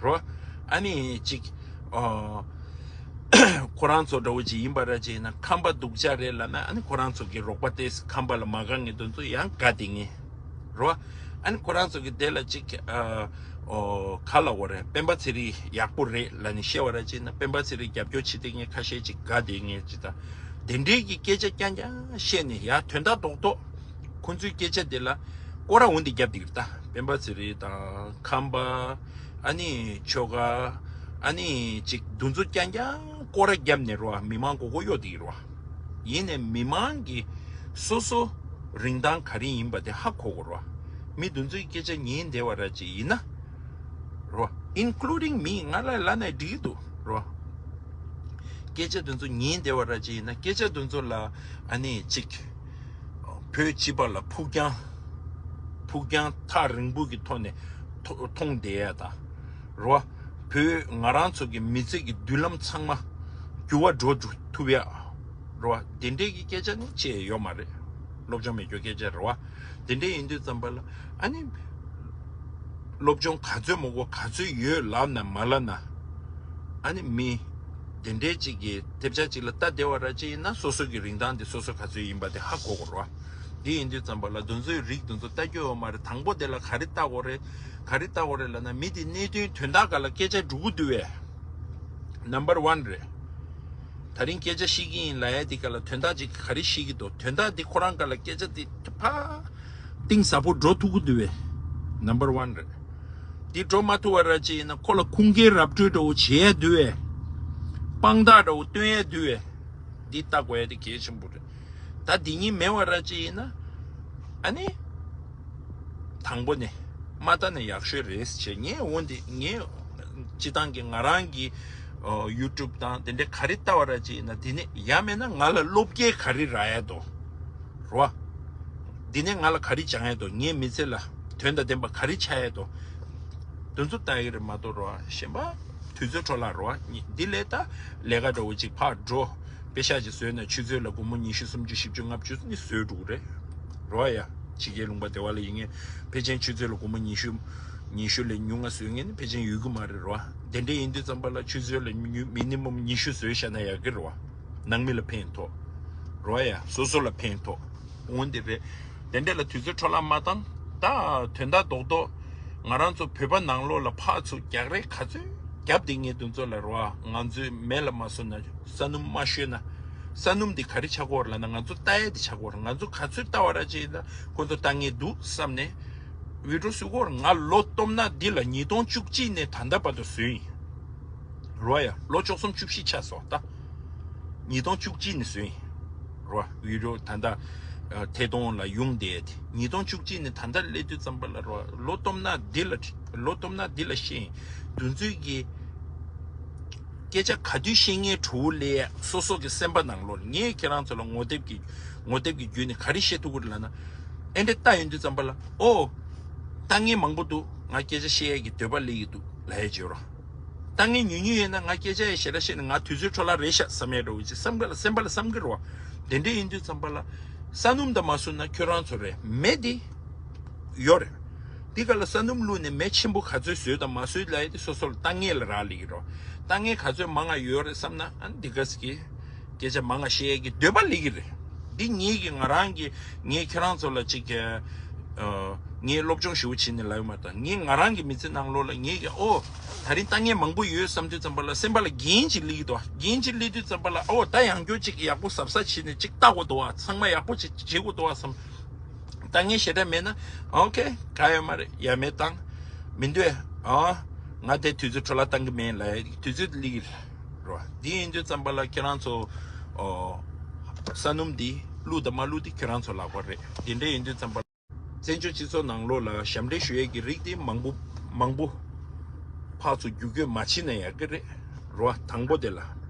རེད་བ། ཨ་ནི་གཅིག་ཨ། ཁོ་རང་ཚོ་འདྲ་བོ་ཅིག་ཡིན་པ་ར་ཅིག་ཡིན་ན་ཁམས་པ་སྡུག་ཅག་རེད་ལབ་ན་ཨ་ནི་ཁོ་རང་ཚོ་གི་རོགས་པ་དེ་ཁམས་པ་ལ་མ་དགའ་མཁན་དེ་ཚོ་ཡང་དགའ་བསྡད་མཁན་རོ། ཨ་ནི་ཁོ་རང་ཚོ་གི་དེ་ལ་ཅིག་ཨ། ཨོ་ག་ལབ་དགོས་རེད། སྤེན་པ་ཚེ་རིང་ཡག་པོ་རེད་ལབ་ནས་བཤད་པ་ར་ཅིག་ཡིན་ན་སྤེན་པ་ཚེ་རིང་རྒྱབ་སྐྱོར་བྱེད་བསྡད་མཁན་ཁ་ཤས་ཅིག་དགའ་བསྡད་མཁན་ཅིག་དང་། དེ་འདྲའི་གི་སྐད་ཆ་རྐྱང་རྐྱང་བཤད་ནས་ཡང་དོན་དག་རྡོག་རྡོག་ཁོང་ཚོའི་སྐད་ཆ་དེ་ལ་སྐོར་ར་འོང་དེ་རྒྱབ་བསྡད་ཀྱི་རེད་ད། སྤེན་པ་ཚེ་རིང་དང་ཁམས་པ། ཨ་ནི་ཆོལ་ཁ། ཨ་ནི་ཅིག་འདུ་འཛོམས་རྐྱང་རྐྱང་སྐོར་ར་བརྒྱབ་ནས་རོ། མི་མང་མགོ་སྐོར་གཡོག་བསྡད་ཀྱི་རོ། ཡིན་ནའི་མི་མང་གི་སོ་སོ་རིན་ཐང་ག་རེ་ཡིན་པ་དེ་ཧ་གོ་དགོས་རོ། མི་འདུ་འཛོམས་སྐད་ཆ་ཉན་བདེ་བ་ར་ཅིག་ཡིན་ན་རོ། including me ང་ལ་ལབ་ན་འགྲིག་གི་འདུག་རོ། སྐད་ཆ་འདི་ཚོ་ཉན་བདེ་བ་ར་ཅིག་ཡིན་ན་སྐད་ཆ་འདི་ཚོ་ལ་ཨ་ནི་ཅིག་བོད་སྤྱི་པ་ལ་ཕུགས་རྒྱང་ཕུགས་རྒྱང་ཐག་རིང་པོ་གི་ཐོག་ནས་མཐོ་མཐོང་བསྡད་ཡ་དང་། རེད་བ། བོད་ང་རང་ཚོ་གི་མི་ཚེ་གི་མདུན་ལམ་ཚང་མ་འགྱུར་བ་འགྲོ་ཐུབ་ཡ། རེད་བ། དེ་འདྲའི་གི་སྐད་ཆ་ནི་ཅི་ཡང་ཡོད་མ་རེད། སློབ་སྦྱོང་མེད་རྒྱུ་སྐད་ཆ་རེད་བ། དེ་འདྲའི་ཡིན་དུས་ཙམ་པ་ལ་ཨ་ནི་ སློབ་སྦྱོང་ག་ཚོད་མང་པོ་ག་ཚོད་ཡོད་ལབ་ན་མ་ལབ་ན། ཨ་ནི་མི་དེ་འདྲའི་ཅིག་གི་ཐེབས་ཆག་ཅིག་ལ་ལྟ་བདེ་བ་ར་ཅིག་ཡིན་ན། སོ་སོ་གི་རིན་ཐང་དེ་སོ་སོ་ག་ཚོད་ཡིན་པ་དེ་ཧ་གོ་དགོས་རེད་བ། འདི་ཡིན་དུས་ཙམ་པ་ལ་དེ་ཚོའི་རིགས་དེ་ཚོ་ལྟ་རྒྱུ་ཡོད་མ་རེད། དང་པོ་དེ་ལ་ག་རེ་ལྟ་དགོས་རེད། ག་རེ་ལྟ་དགོས་རེད་ལབ་ན། མི་དེ་གནད་དོན་དོན་དག་སྒང་ལ་སྐད་ཆ་འགྲོ་གི་འདུག་བས། Number one རེད། ད་རིང་སྐད་ཆ་བཤད་ཀྱི་ཡིན་ལབ་ཡ་དེ་སྒང་ལ་དོན་དག་ཅིག་ག་རེ་བཤད་ཀྱི་འདུག་དོན་དག་དེ་ཁོ་རང་སྒང་ལ་སྐད་ཆ་དེ་ཕར་གཏིང་ཟབ་པོ་འགྲོ་ཐུབ་ཀྱི་འདུག་བས། Number one རེད། འདི་འགྲོ་མ་ཐུབ་པ་ར་ཅིག་ཡིན་ན་ཁོ་ལ་ཁུངས་སྐྱེལ་ར་སྤྲོད་འདྲ་བོ་བྱེད་ཡ་འདུག་བས། དཔང་རྟགས་འདྲ་བོ་སྟོན་ཡ་འདུག་བས། འདི་ལྟ་དགོས་ཡ་དེ་གལ་ཆེན་པོ་རེད། ད་འདི་གཉིས་མེད་པ་ར་ཅིག་ཡིན་ན། ཨ་ནི། དང་པོ་ནས་མ་ལྟ་ན་ཡག་ཤོས་རེད་ཟེར། ངས་འོ་འདི་ངས་སྤྱི་བཏང་གི་ང་རང་གི་ཨོ་YouTube དང་དེ་འདྲའི་ག་རེ་ལྟ་བ་ར་ཅིག་ཡིན་ན། དེ་ནས་ཡང་མེད་ན་ང་ལ་བློ་སྐྱེད་ག་རེ་རག་ཡ་འདུག་རེད་བ། འདི་ནས་ང་ལ་ག་རེ་སྦྱང་ཡ་འདུག་ངའི་མི་ཚེ་ལ་དོན་དང་ལྡན་པ་ག་རེ་ཆགས་ཡ་འདུག་དེ་ཚོ་ལྟ་ཡི་རེད་མ་གཏོགས་རེད་བ། གཞན་པ་དུས་ཚོད་འཕྲོ་བརླག་རེད་བ། འདི་ལས་ད་ལས་ཀ་འདྲ་བོ་ཅིག་ཕར་འགྲོ། པེ་ཤག་ཅིག་བཟོས་ན་ཆུ་ཚོད་ལ་སྒོར་མོ་ཉི་ཤུ་སུམ་ཅུ་བཞི་བཅུ་ལྔ་བཅུ་ནི་བཟོས་འགྲོ་གི་རེད། རེད་བ་ཡ། ཕྱི་རྒྱལ་ལུང་པ་དེ་བ་ལ་ཡིན་ངེས་ཕལ་ཆེར་ཆུ་ཚོད་ལ་སྒོར་མོ་ཉི་ཤུ། ཉི་ཤུ་ལས་ཉུང་ང་བཟོས་མཁན་ནི་ཕལ་ཆེར་ཡོད་གི་མ་རེད་རེད་བ། དེ་འདྲ་ཡིན་དུས་ཙམ་པ་ལ་ཆུ་ཚོད་ལ་མི་ནི་མམ་ཉི་ཤུ་བཟོས་བཞག་ན་ཡག་གི་རེད་བ། ནང་མི་ལ་ཕན་ཐོགས། རེད་བ་ཡ། སོ་སོ་ལ་ཕན་ཐོགས། འོན་ཏེ་རེད། དེ་འདྲ་ལ་དུས་ཚོད་འཕྲོ་བརླག་མ་བཏང་། ད་དོན་དག་རྡོག་རྡོག་ང་རང་ཚོ་བོད་པ་ནང་ལོགས་ལ་ཕར་ཚུར་རྒྱག་རེས་ག་ཚོད་བརྒྱབ་དེ་ངས་དེ་ཚོ་ལ་རེད་བ། ང་ཚོའི་མེ་ལ་མ་བཟོ་ན་ས་སྣུམ་མ་བཤོས་ན། ས་སྣུམ་འདི་ག་རེ་ཆགས་ཀྱི་ཡོད་རེད་ལབ་ན། ང་ཚོ་ལྟ་ཡ་འདི་ཆགས་ཀྱི་ཡོད་རེད། ང་ཚོ་ག་ཚོད་ལྟ་བ་ར་ཅིག་ཡིན་ན་ཁོ་ཚོ་ལྟ་མཁན་འདུག་བསམ་ནས་བི་ཌི་ཡོ་བཟོ་གི་ཡོད་རེད། ང་ལོ་སྟོབས་ན་འདི་ལ་ཉིས་སྟོང་བཅུ་གཅིག་ནས་ད་ལྟ་བར་དུ་བཟོས་ཡིན། རེད་བ་ཡ། ལོ་བཅུ་གསུམ་བཅུ་བཞི་ཆགས་སོང་ད། ཉིས་སྟོང་བཅུ་གཅིག་ནས་བཟོས་ཡིན། རེད་བ། བི་ཌི་ཡོ་ད་ལྟ་ཨ་ཐད་གཏོང་ལ་ཡོང་བསྡད་དེ་ཉིས་སྟོང་བཅུ་གཅིག་ནས་ད་ལྟ་སླེབས་དུས་ཙམ་པ་ལ་རེད་བ། ལོ་སྟོབས་ན་འདི་ལ། ལོ་སྟོབས་ན་འདི་ལ་བཤད་ཡིན། དེ་ཚོའི་གི་སྐད་ཆ་ག་དུས་བཤད་མཁན་བྲོ་བོ་ལས་སོ་སོ་གི་སེམས་པ་ནང་ལོགས་ལ། ངས་ཁྱེད་རང་ཚོ་ལ་ངོ་དེབ་ཀྱི་ངོ་དེབ་ཀྱི་བརྒྱུད་ནས་ག་རེ་བཤད་ཐུབ་ཀྱི་རེད་ལབ་ན། ཨེ་འདྲ་ལྟ་ཡོང་དུས་ཙམ་པ་ལ། ཨོ། ལྟ་མཁན་མང་པོ་འདུག་ང་སྐད་ཆ་བཤད་ཡས་ཀྱི་འདོད་པ་སླེབས་ཀྱི་འདུག་ལབ་ཡས་བྱེད་རོགས། ལྟ་མཁན་ཉུང་ཉུང་ཡོད་ན་ང་སྐད་ཆ་ཡ་ཞེ་དྲག་བཤད་ན་ང་དུས་ཚོད་འཕྲོ་བརླག་རེད་ཤག་བསམ་ཡས་འདྲ་བོ་ཅིག་བསམ་ག་ལ་སེམས་པ་ལ་བསམ་གི་རེད་བ། དེ་འདྲ་ཡིན་དུས་ཙམ་པ་ལ། ས་སྣུམ་དང་མ་བཟོས་ན་ཁྱོད་རང་ཚོ་རེད། མེ་འདི་ཡོད་རེད། འདི་ག་ལ་ས་སྣུམ་བླུགས་ནས་མེ་ཆེན་པོ་ག་ཚོད་བཟོས་དང་མ་བཟོས་ལབ་ཡས་དེ་སོ་སོ་ལ་ལྟ་མཁན་ལ་རག་ལས་ཀྱི་རེད་བ། ལྟ་མཁན་ག་ཚོད་མང་ང་ཡོད་རེད་བསམ་ན། ཨ་ནི་འདི་ག་ཟེར་གི་སྐད་ཆ་མང་ང་བཤད་ཡས་ཀྱི་འདོད་པ་སླེབས་ཀྱི་རེད། འདི་ངེད་ཀྱི་ང་རང་གི་ངས་ཁྱེད་རང་ཚོ་ལ་ཅིག་གི་ཨ་ངས་སློབ་སྦྱོང་ཞེ་པོ་བྱས་ནས་ལབ་ཡོད་མ་རེད། ད་ངས་ང་རང་གི་མི་ཚེ་ནང་ལོགས་ལ་ངེད་ཀྱི་ཨོ་ད་རིང་ལྟ་མཁན་མང་པོ་ཡོད་བསམ་དུས་ཙམ་པ་ལ་སེམས་པ་ལ་འགན་ཅིག་སླེབས་ཀྱི་འདུག་འགན་ཅིག་སླེབས་དུས་ཙམ་པ་ལ་ཨོ་ད་ཡང་བསྐྱར་ཅིག་ཡག་པོ་གཟབ་གཟབ་བྱས་ནས་ཅིག་ལྟ་དགོས་འདུག་བ། ཚང་མ་ཡག་པོ་ཅིག་བྱེད་དགོས་འདུག་བ་བསམ། ལྟ་མཁན་ཞེ་དྲག་མེད་ན་ཨོ་ཁེ་ག་ཡོད་མ་རེད། ཡ་མེད་བཏང་། མི་འདོད། ཨ་ང་དེ་དུས་ཚོད་འཕྲོ་བརླག་བཏང་གི་མེད་ལབ་ཡས་དུས་ཚོད་སླེབས་ཀྱི་རེད་བ། འདི་ཡིན་དུས་ཙམ་པ་ལ་ཁྱེད་རང་ཚོ་ཨོ་ས་སྣུམ་འདི་བླུགས་དང་མ་བླུགས་དེ་ཁྱེད་རང་ཚོ་ལག་པ་རེད། དེ་འདྲ་ཡིན་དུས་ཙམ་པ་ལ་བཙན་བྱོལ་སྤྱི་ཚོགས་ནང་ལོགས་ལ་ཞབས་འདྲེན་ཞུ་ཡས་ཀྱི་རིགས་དེ་མང་པོ་མང་པོ་ཕར་ཚུར་བསྒྱུར་བཀོད་མ་བྱེད་ན་ཡག་གི་རེད། རེད་བ། དང་པོ་དེ་ལ།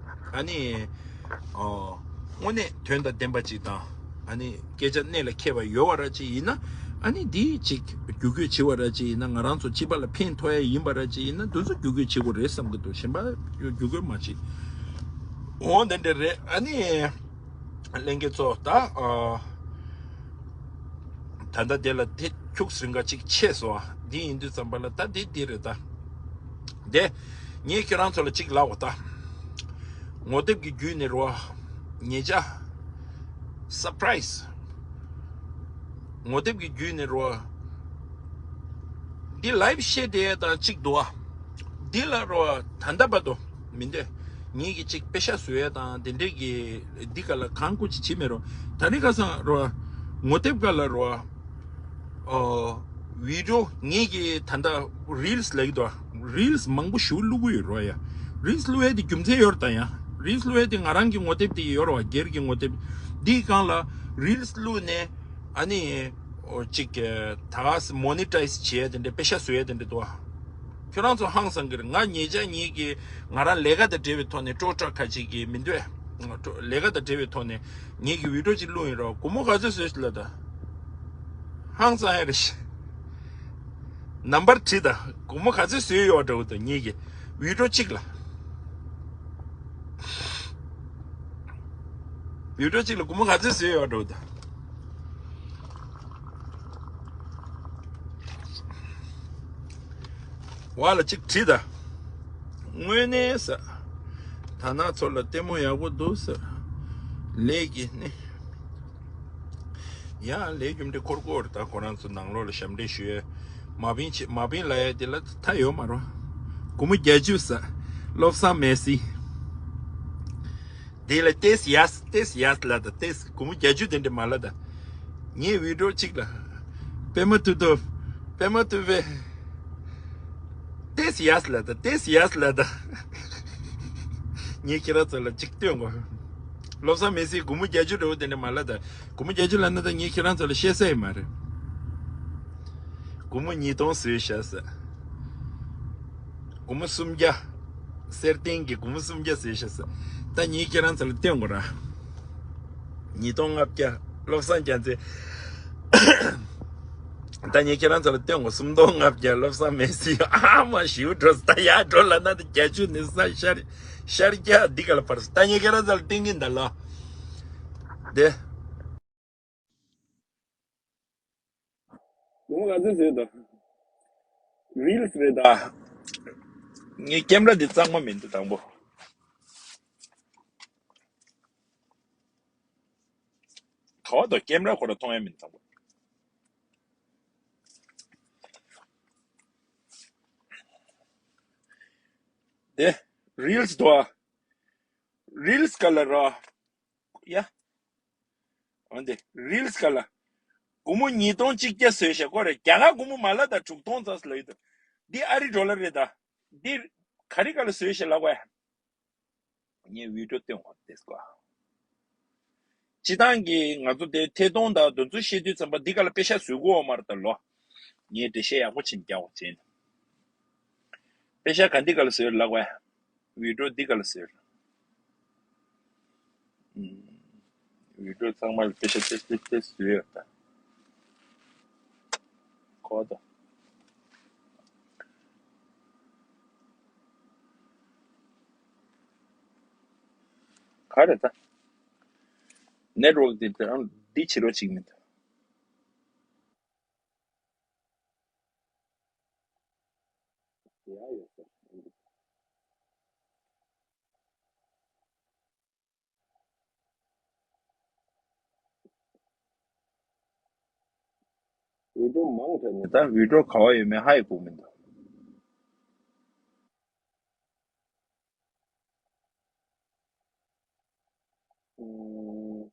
ཨ་ནི། ཨོ། དངོས་གནས་དོན་དང་ལྡན་པ་ཅིག་དང་། ཨ་ནི་སྐད་ཆ་གནད་ལ་འཁེལ་བ་ཡོད་པ་ར་ཅིག་ཡིན་ན། ཨ་ནི་འདི་ཅིག་བསྒྱུར་བཀོད་བྱེད་པ་ར་ཅིག་ཡིན་ན་ང་རང་ཚོ་སྤྱི་པ་ལ་ཕན་ཐོགས་ཡ་ཡིན་པ་ར་ཅིག་ཡིན་ན་འདི་ཚོ་བསྒྱུར་བཀོད་བྱེད་དགོས་རེད་བསམ་གྱི་འདུག་གཞན་པ་བསྒྱུར་བཀོད་མ་བྱེད། འོ་འདི་འདྲ་རེད། ཨ་ནི། ལྷན་རྒྱས་ཚོ་ད། ཨ། ད་ལྟ་དེ་ལ་དེ་ཁྱུག་སེ་རིང་ག་ཅིག་ཆད་སོང་། འདི་ཡིན་དུས་ཙམ་པ་ལ་ད་འདི་འདི་རེད་ད། དེ། ངས་ཁྱེད་རང་ཚོ་ལ་ཅིག་ལབ་འོ་ད། ངོ་དེབ་ཀྱི་བརྒྱུད་ནས་རོ། ཉེ་ཆར། སར་པ་རའི་སི། ངོ་དེབ་ཀྱི་བརྒྱུད་ནས་རོ། འདི་ལའེབ་བཤད་བསྡད་ཡ་དང་གཅིག་འདུག་ཨ། འདི་ལ་རོ་ད་ལྟ་བར་དུ་མི་འདོད། ངེད་ཀྱི་གཅིག་པེ་ཤག་བཟོ་ཡ་དང་དེ་འདྲས་ཀྱི་འདི་ག་ལ་གང་སྐུ་ཅིག་བྱེད་མེད་རོ། ད་ནི་ཁ་སང་རོ། ངོ་དེབ་ག་ལ་རོ། ཨོ། བི་ཌི་ཡོ་ངེད་ཀྱི་ད་ལྟ་རིལ་སི་ལབ་ཀྱི་འདུག་ཨ། རིལ་སི་མང་པོ་ཞེ་པོ་བླུག་གི་ཡོད་རོ་ཡ། རིལ་སི་བླུག་ཡ་དེ་རྒྱུ་མཚན་ཡོད་རེད་ད་ཡ། རིལ་སི་བླུག་ཡ་དེ་ང་རང་གི་ངོ་དེབ་དེ་ཡོད་རོ་བ། སྒེར་གྱི་ངོ་དེབ། འདིའི་སྒང་ལ་རིལ་སི་བླུག་ནས། ཨ་ནི། ཨོ་ཅིག་ད་ག་སེ་མོ་ནི་ཊའི་སི་བྱེད་ཡ་དེ་འདྲ་པེ་ཤག་བཟོ་ཡ་དེ་འདྲ་འདུག་ཨ། ཁྱོད་རང་ཚོ་ཧང་སང་གི་རེད། ང་ཉེ་ཆར་ངེད་ཀྱི་ང་རང་ལས་ཀ་དང་འབྲེལ་བའི་ཐོག་ནས་ཀྲོ་ཀྲ་ཁ་ཅིག་གི་མི་འདོད། ལས་ཀ་དང་འབྲེལ་བའི་ཐོག་ནས་ངེད་ཀྱི་བི་ཌི་ཡོ་ཅིག་བླུགས་ཡིན་རོགས། སྒོར་མོ་ག་ཚོད་བཟོས་ལ་ད། ཧང་སང་ཡ་རེད་ཤི། ནམ་བར་བྲིས་ད། སྒོར་མོ་ག་ཚོད་བཟོས་ཡོད་འདྲ་བོ་ད་ངེད་ཀྱི་བི་ཌི་ཡོ་གཅིག་ལ། བི་ཌི་ཡོ་གཅིག་ལ་སྒོར་མོ་ག་ཚོད་བཟོས་ཡོད་འདྲ་བོ་ད། བ་ལ་གཅིག་བྲིས་ད། དངོས་གནས་ཟེར། ད་ནག་ཚོ་ལ་ལྟད་མོ་ཡག་པོ་འདུག་ཟེར། ལས་ཀྱི་ནི། ཡང་ལས་རྒྱུ་འབྲས་འཁོར་སྐོར་ད་ཁོ་རང་ཚོ་ནང་ལོགས་ལ་ཞབས་འདྲེན་ཞུ་ཡས། མ་བིན་ཆེ་མ་བིན་ལ་ཡས་དེ་ལ་ད་ཡོད་མ་རོ། སྒོར་མོ་བརྒྱད་ཅུ་ཟེར། བློ་བཟང་མེ་སི། དེ་ལ་ཏེས་ཡས་ཏེས་ཡས་ལ་ད་ཏེས་སྒོར་མོ་བརྒྱད་ཅུ་དེ་འདྲ་མ་ལ་ད། ངའི་བི་ཌིའོ་གཅིག་ལ། པད་མ་ཐུབ་ཐུབ། པད་མ་ཐུབ་པས། ཏེས་ཡས་ལ་ད་ཏེས་ཡས་ལ་ད། ངས་ཁྱེད་རང་ཚོ་ལ་གཅིག་སྟོན་གོ། བློ་བཟང་མེ་སི་སྒོར་མོ་བརྒྱད་ཅུ་འདྲ་བོ་དེ་འདྲ་མ་ལ་ད། སྒོར་མོ་བརྒྱད་ཅུ་ལ་ན་ད་ངས་ཁྱེད་རང་ཚོ་ལ་བཤད་ས་ཡི་མ་རེད། སྒོར་མོ་ཉིས་སྟོང་བཟོས་ཤག་ཟེར། སྒོར་མོ་སུམ་བརྒྱ། གསེར་ཏེན་གྱི་སྒོར་མོ་སུམ་བརྒྱ་བཟོས་ཤག་ཟེར། ད་ངས་ཁྱེད་རང་ཚོ་ལ་སྟོན་དགོས་ར། ཉིས་སྟོང་ལྔ་བརྒྱ་བློ་བཟང་རྒྱ་མཚོས། ད་ངས་ཁྱེད་རང་ཚོ་ལ་སྟོན་དགོས། སུམ་སྟོང་ལྔ་བརྒྱ་བློ་བཟང་མེ་སི། ཨ་མ་ཞིའུ་འགྲོ་ད་ཡར་འགྲོ་ལ་ན་ད་བརྒྱད་ཅུ་ནི་ས་ཤར་ཤར་རྒྱ་འདི་ག་ལ་བར་ད་ངས་ཁྱེད་རང་ཚོ་ལ་སྟོན་གིན་ད་ལོ། དེ། ང་ང་ཚོས་བཟོས་དང་། རིལ་སི་རེད་ད། ངའི་ཀེམ་ར་འདི་གཙང་མ་མི་འདུག་དང་པོ། ག་བ་དང་ཀེམ་ར་ཁོ་ར་མཐོང་ཡ་མི་འདུག་དང་པོ། དེ། རིལ་སི་དོ། རིལ་སི་ག་ལ་ར། ཡ། འོན་ཏེ་རིལ་སི་ག་ལ། སྒོར་མོ་ཉིས་སྟོང་གཅིག་བརྒྱ་བཟོས་ཤག་ཁོ་རེ་རྒྱ་གར་སྒོར་མོ་མ་ལ་ད་དྲུག་སྟོང་ཙམ་ལ་ཡོད་དོ། འདི་ཨ་རི་ཌོ་ལར་རེད་ད། འདི་ག་རི་ག་ལ་བཟོས་ཤག་ལབ་བས། ངས་བི་ཌིའོ་སྟོན་གོ་ཏེ་སྐོ། སྤྱི་བཏང་གི་ང་ཚོ་དེ་ཐད་གཏོང་དང་དེ་ཚོ་བཤད་དུས་ཙམ་པ་འདི་ག་ལ་པེ་ཤ་བཟོས་གོ་མ་རེད་ད་ལོ། ངས་འགྲེལ་བཤད་ཡག་པོ་ཕྱིན་རྒྱག་གོ་བྱས་ནས། པེ་ཤ་ག་འདི་ག་ལ་བཟོས་ལབ་བས། བི་ཌིའོ་འདི་ག་ལ་བཟོས། ཨུམ། བི་ཌིའོ་ཚང་མ་ལ་པེ་ཤ་ཏེ་ཏེ་ཏེ་བཟོས་ཡོད་ད། གོ་ད། ག་རེ་ད། ནེཊ་ཝརྐ་འདི་དང་འདི་བྱེད་རོགས་བྱེད་ཀྱི་མི་འདུག་ཡ་ཡོད་ས། བི་ཌིའོ་མང་དྲགས་ནས་ད་བི་ཌིའོ་ག་བ་ཡོད་མེད་ཧ་ཡི་གོ་མི་འདུག་ཨུམ།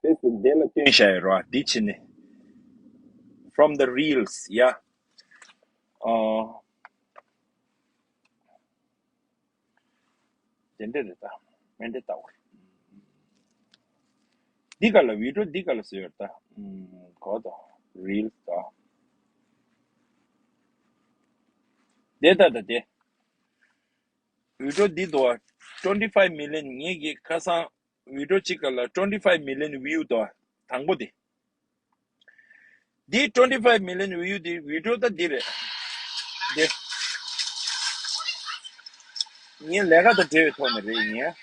ཕེ་སི་བུག་དེ་ལ་སྟོན་བྱ་ཡི་རོ། འདི་ཕྱི་ནས། From the reels, yeah. ཨོ། དེ་འདྲ་རེད་ད། མེ་འདྲ་ལྟ་བུ། འདི་ག་ལ་བི་ཌིའོ་འདི་ག་ལ་བཟོས་ཡོད་ད། ཨུམ། གོ་ད། རིལ་ད། དེ་ད་ད་དེ། བི་ཌིའོ་འདི་དོ། twenty five million ངེད་ཀྱི་ཁ་སང་བི་ཌིའོ་གཅིག་ག་ལ་twenty five million view དོ། དང་པོ་དེ། འདི་twenty five million view འདི་བི་ཌིའོ་ད་འདི་རེད། འདི། ངའི་ལས་ཀ་དང་འབྲེལ་བའི་ཐོག་ནས་རེད་ངས།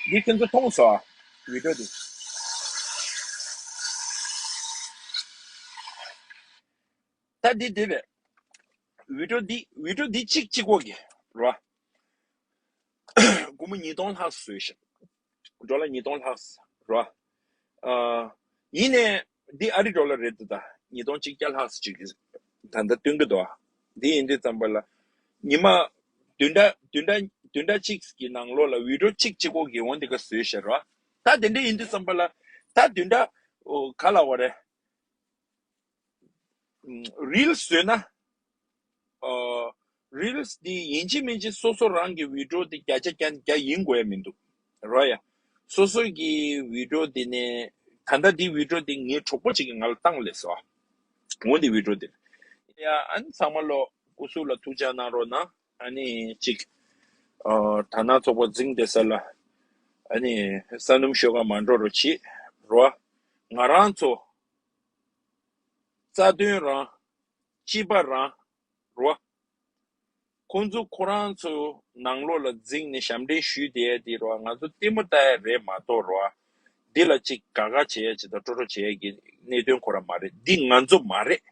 འདི་ཁྱེད་ཚོ་མཐོང་སོང་ཨ། བི་ཌིའོ་འདི། ད་འདི་འདི་རེད། བི་ཌིའོ་འདི་བི་ཌིའོ་འདི་གཅིག་གཅིག་པོ་གི་རོ། སྒོར་མོ་ཉིས་སྟོང་ལྷག་བཟོས་ཤག་ཌོ་ལར་ཉིས་སྟོང་ལྷག་རོ། ཨ། ཡིན་ནའི་འདི་ཨ་རི་ཌོ་ལར་རེད་འདུག་ད། ཉིས་སྟོང་གཅིག་བརྒྱ་ལྷག་ཅིག་གི་ད་ལྟ་སྟོན་གི་འདུག་ཨ། འདི་ཡིན་དུས་ཙམ་པ་ལ། ཉི་མ་བདུན་ཕྲག་བདུན་ཕྲག་བདུན་ཕྲག་གཅིག་གི་ནང་ལོགས་ལ་བི་ཌིའོ་གཅིག་གཅིག་པོ་གི་འོ་འདི་ག་བཟོས་ཤག་རོ། ད་དེ་འདྲ་ཡིན་དུས་ཙམ་པ་ལ། ད་བདུན་ཕྲག་ཨོ་ག་ལ་བ་རེད། རིལ་སི་བཟོས་ན། ཨོ། རིལ་སི་འདི་ཡིན་གཅིག་མིན་གཅིག་སོ་སོ་རང་གི་བི་ཌིའོ་འདི་བརྒྱ་ཆ་བརྒྱ་བརྒྱ་ཡིན་དགོས་ཡ་མི་འདུག་རོ་ཡ། སོ་སོ་གི་བི་ཌིའོ་འདི་ནས་ད་ལྟ་འདི་བི་ཌིའོ་འདི་ངའི་གྲོགས་པོ་གཅིག་གིས་ང་ལ་བཏང་སླེབས་སོང་། འོ་འདི་བི་ཌིའོ་འདི། ཡ་ཨ་ནི་ཚང་མ་ལོ་སྐུ་གཟུགས་ལ་ཐུགས་ཅག་གནང་རོགས་གནང་། ཨ་ནི་གཅིག་ཨ་དར་ནག་ཚོགས་པ་འཛིང་བསྡད་ས་ལ་ཨ་ནི་ས་སྣུམ་ཤོད་ག་མ་འགྲོ་རོགས་བྱེད་རོ། ང་རང་ཚོ་རྩ་དོན་རང་། སྤྱི་པ་རང་རོ། ཁོང་ཚོ་ཁོ་རང་ཚོ་ནང་ལོགས་ལ་འཛིང་ནས་ཞབས་འདྲེན་ཞུས་བསྡད་ཡ་དེ་རོ། ང་ཚོ་ལྟད་མོ་ལྟ་ཡ་རེད་མ་གཏོགས་རོ། འདི་ལ་ཅིག་དགའ་དགའ་བྱེད་ཡ་ཅིག་དང་སྤྲོ་སྤྲོ་བྱེད་ཡ་གི་གནད་དོན་ཁོ་རང་མ་རེད། འདི་ང་ཚོ་མ་རེད་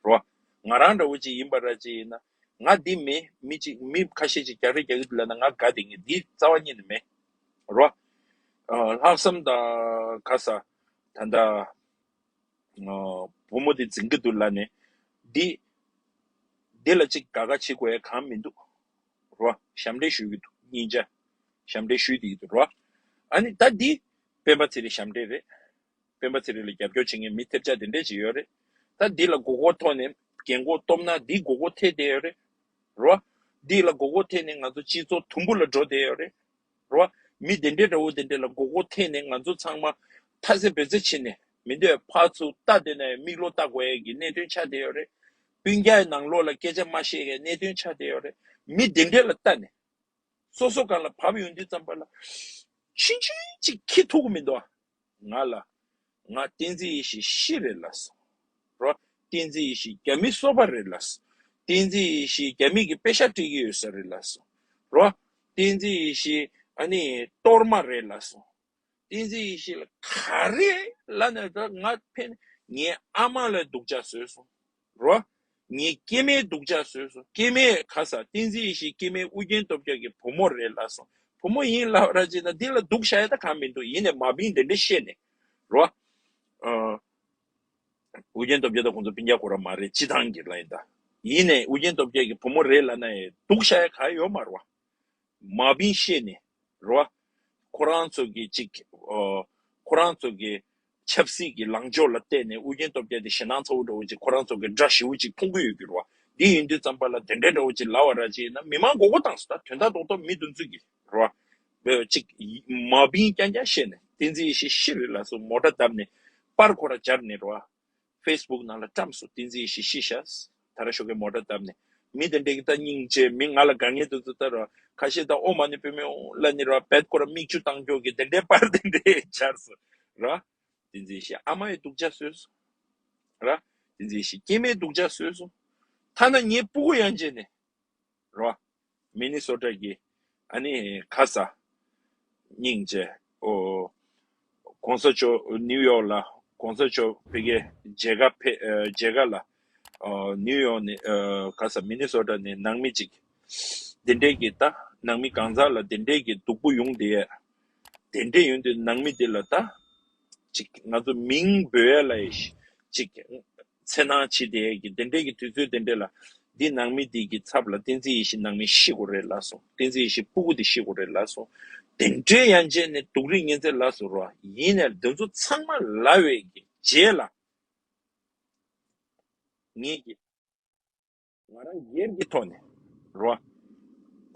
རོ། ང་རང་འདྲ་བོ་ཅིག་ཡིན་པ་ར་ཅིག་ཡིན་ན། ང་འདི་མེད་མི་ཅིག་མི་ཁ་ཤས་ཅིག་རྒྱག་རེས་རྒྱག་གི་འདུག་ལབ་ན་ང་དགའ་བསྡད་མཁན་འདི་རྩ་བ་ཉིད་ནས་མེད་རོ། ཨ་ལྷག་བསམ་དང་ག་ས་ད་ལྟ་ཨ་བུ་མོ་དེ་འཛིང་གི་འདུག་ལབ་ནས་འདི་འདི་ལ་ཅིག་དགའ་དགའ་བྱེད་དགོས་ཡ་གང་མི་འདུག་རོ། ཞབས་འདྲེན་ཞུ་གི་འདུག་སྙིང་རྗེ། ཞབས་འདྲེན་ཞུས་བསྡད་ཀྱི་འདུག་རོ། ཨ་ནི་ད་འདི་སྤེན་པ་ཚེ་རིང་ཞབས་འདྲེན་རེད། སྤེན་པ་ཚེ་རིང་ལ་རྒྱབ་སྐྱོར་བྱེད་མཁན་མི་ཐེབས་ཆག་དེ་འདྲས་ཅིག་ཡོད་རེད། ད་འདི་ལ་མགོ་སྐོར་ཐོག་ནས་རྒན་གོག་སྟོབས་ན་འདི་མགོ་སྐོར་ཐེབས་བསྡད་ཡོད་རེད་རོ། འདི་ལ་མགོ་སྐོར་ཐེབས་ནས་ང་ཚོ་སྤྱི་ཚོགས་དུམ་བུ་ལ་འགྲོ་བསྡད་ཡོད་རེད་རོ། མི་དེ་འདྲས་འདྲ་བོ་དེ་འདྲས་ལ་མགོ་སྐོར་ཐེབས་ནས་ང་ཚོ་ཚང་མ་ཐ་སེ་བེ་ཚེ་ཕྱིན་ནས་མི་འདོད་ཕར་ཚུར་ལྟ་བསྡད་ན་ཡང་མིག་ལོག་ལྟ་དགོས་ཡས་ཀྱི་གནད་དོན་ཆགས་བསྡད་ཡོད་རེད། སྤུན་ཀྱག་ནང་ལོགས་ལ་སྐད་ཆ་མ་བཤད་ཡས་གནད་དོན་ཆགས་བསྡད་ཡོད་རེད། མི་དེ་འདྲས་ལ་ལྟ་ནས། སོ་སོ་སྒང་ལ་བབས་ཡོང་དུས་ཙམ་པ་ལ། ཕྱིན་ཆད་ཅིག་ཁྱི་ཐུག་གི་མི་འདུག་ཨ། ང་ལ། ང་བསྟན་འཛིན་ཡེ་ཤེས་ཤི་རེད་ལབ་སོང་། རོ། བསྟན་འཛིན་ཡེ་ཤེས་རྒྱ་མི་སོ་པ་རེད་ལབ་སོང་། བསྟན་འཛིན་ཡེ་ཤེས་རྒྱ་མི་གི་པེ་ཤག་སྤྲད་ཀྱི་ཡོད་ས་རེད་ལབ་སོང་། རོ། བསྟན་འཛིན་ཡེ་ཤེས་ཨ་ནི་གཏོར་མ་རེད་ལབ་སོང་། བསྟན་འཛིན་ཡེ་ཤེས་ལ་ག་རེ་ལབ་ནས་ད་ང་ཕན་ངའི་ཨ་མ་ལ་སྡུག་ཅག་བཟོས་སོང་། རོ། ངའི་སྐྱེ་དམན་སྡུག་ཅག་བཟོས་སོང་། སྐྱེ་དམན་ག་ས་བསྟན་འཛིན་ཡེ་ཤེས་སྐྱེ་དམན་ཨུ་རྒྱན་སྟོབས་རྒྱལ་གྱི་བུ་མོ་རེད་ལབ་སོང་། བུ་མོ་ཡིན་ལབ་ར་ཅིག་ན་འདི་ལ་སྡུག་བཤད་ཡ་ད་གང་མི་འདུག་ཡིན་ནས་མ་བིན་དེ་འདྲ་བཤད་ནས། རོ། ཨ། ཨུ་རྒྱན་སྟོབས་རྒྱལ་ད་ཁོང་ཚོ་སྤུན་ཀྱག་ཁོ་ར་མ་རེད། སྤྱི་བཏང་གི་ལ་ཡིན་ད། ཡིན་ནས་ཨུ་རྒྱན་སྟོབས་རྒྱལ་གྱི་བུ་མོ་རེད་ལབ་ན་ཡང་སྡུག་བཤད་ཡ་ག་ཡོད་མ་རེད་བ། མ་བིན་བཤད་ནས་རོ། ཁོ་རང་ཚོ་གི་ཅིག་ཨོ། ཁོ་རང་ཚོ་གི་ཆབ་སྲིད་ཀྱི་ལངས་ཕྱོགས་ལ་བལྟས་ནས་ཨུ་རྒྱན་སྟོབས་རྒྱལ་དེ་ཞེད་སྣང་ཚ་བོ་འདྲ་བོ་ཅིག་ཁོ་རང་ཚོ་གི་དགྲ་ཞེ་བོ་ཅིག་མཐོང་གི་ཡོད་ཀྱི་རོ། འདི་ཡིན་དུས་ཙམ་པ་ལ་དེ་འདྲའི་འདྲ་བོ་ཅིག་ལབ་པ་ར་ཅིག་ཡིན་ན་མི་མང་མགོ་སྐོར་བཏང་སོང་། ད་དོན་དག་རྡོག་རྡོག་མི་དེ་ཚོ་གི་རོ། ཅིག་མ་བིན་རྐྱང་རྐྱང་བཤད་ནས་བསྟན་འཛིན་ཡེ་ཤེས་ཤི་རེད་ལབ་སོང་། མོ་ཊ་བརྡབས་ནས་པར་ཁོ་ར་སྦྱར་ནས་རོ། ཕེ་སི་བུག་ནང་ལ་བཀྲམ་སོང་། བསྟན་འཛིན་ཡེ་ཤེས་ཤི་ཤག་ད་ར་ཤོ་གའི་མོ་ཊ་བརྡབས་ནས། མི་དེ་འདྲས་ཀྱི་ད་སྙིང་རྗེ་མི་ང་ལ་དགའ་ངེས་དེ་ཚོ་ད་ར་ཁ་ཤས་ད་ཨོ་མ་ཎི་པདྨེ་ཧཱུྃ་ལབ་ནི་ར་བད་ཁོ་ར་མིག་ཆུ་བཏང་ཀྱོག་གི་དེ་འདྲའི་པར་དེ་འདྲས་སྦྱར་སོང་། ར། བསྟན་འཛིན་ཡེ་ཤེས་ཨ་མ་ཡི་སྡུག་ཅག་བཟོས་སོང་། ར། བསྟན་འཛིན་ཡེ་ཤེས་སྐྱེ་དམན་སྡུག་ཅག་བཟོས་སོང་། ཐ་ན་ངའི་སྤུ་གུ་ཡང་བྱས་ནས། རོ། མི་ནི་སོ་ཊ་གི་ཨ་ནི་ག་ས་སྙིང་རྗེ་ཨོ། གོང་ས་མཆོག་ནིའུ་ཡོག་ལ་གོང་ས་མཆོག་ཕ་གི་མཇལ་ཁ་ཕེ་ཨ་མཇལ་ཁ་ལ་ཨོ་ནིའུ་ཡོག་ནས་ཨ་ག་ས་མི་ནི་སོ་ཊ་ནས་ནང་མི་ཅིག་དེ་འདྲས་ཀྱི་ད་ནང་མི་གང་ཟག་ལ་དེ་འདྲས་ཀྱི་སྡུག་པོ་ཡོང་དེ་ཡས། དེ་འདྲས་ཡོང་དུས་ནང་མི་དེ་ལ་ད་ཅིག་ང་ཚོ་མིང་འབོད་ཡས་ལ་ཡི་ཅིག་འཚེར་སྣང་བྱེད་དེ་ཡས་ཀྱི་དེ་འདྲས་ཀྱི་དུས་ཚོད་དེ་འདྲས་ལ་འདི་ནང་མི་དེ་གི་ཚབ་ལ་བསྟན་འཛིན་ཡེ་ཤེས་ནང་མི་ཤི་དགོས་རེད་ལབ་སོང་། བསྟན་འཛིན་ཡེ་ཤེས་སྤུ་གུ་དེ་ཤི་དགོས་རེད་ལབ་སོང་། དེ་འདྲས་ཡང་བྱས་ནས་སྡུག་རུས་ངན་ཚད་ལ་སོ་རོ། ཡིན་ནས་འདི་ཚོ་ཚང་མ་ལབ་པའི་གི་རྗེས་ལ་ངེད་ཀྱི་ང་རང་སྒེར་གྱི་ཐོག་ནས་རོ།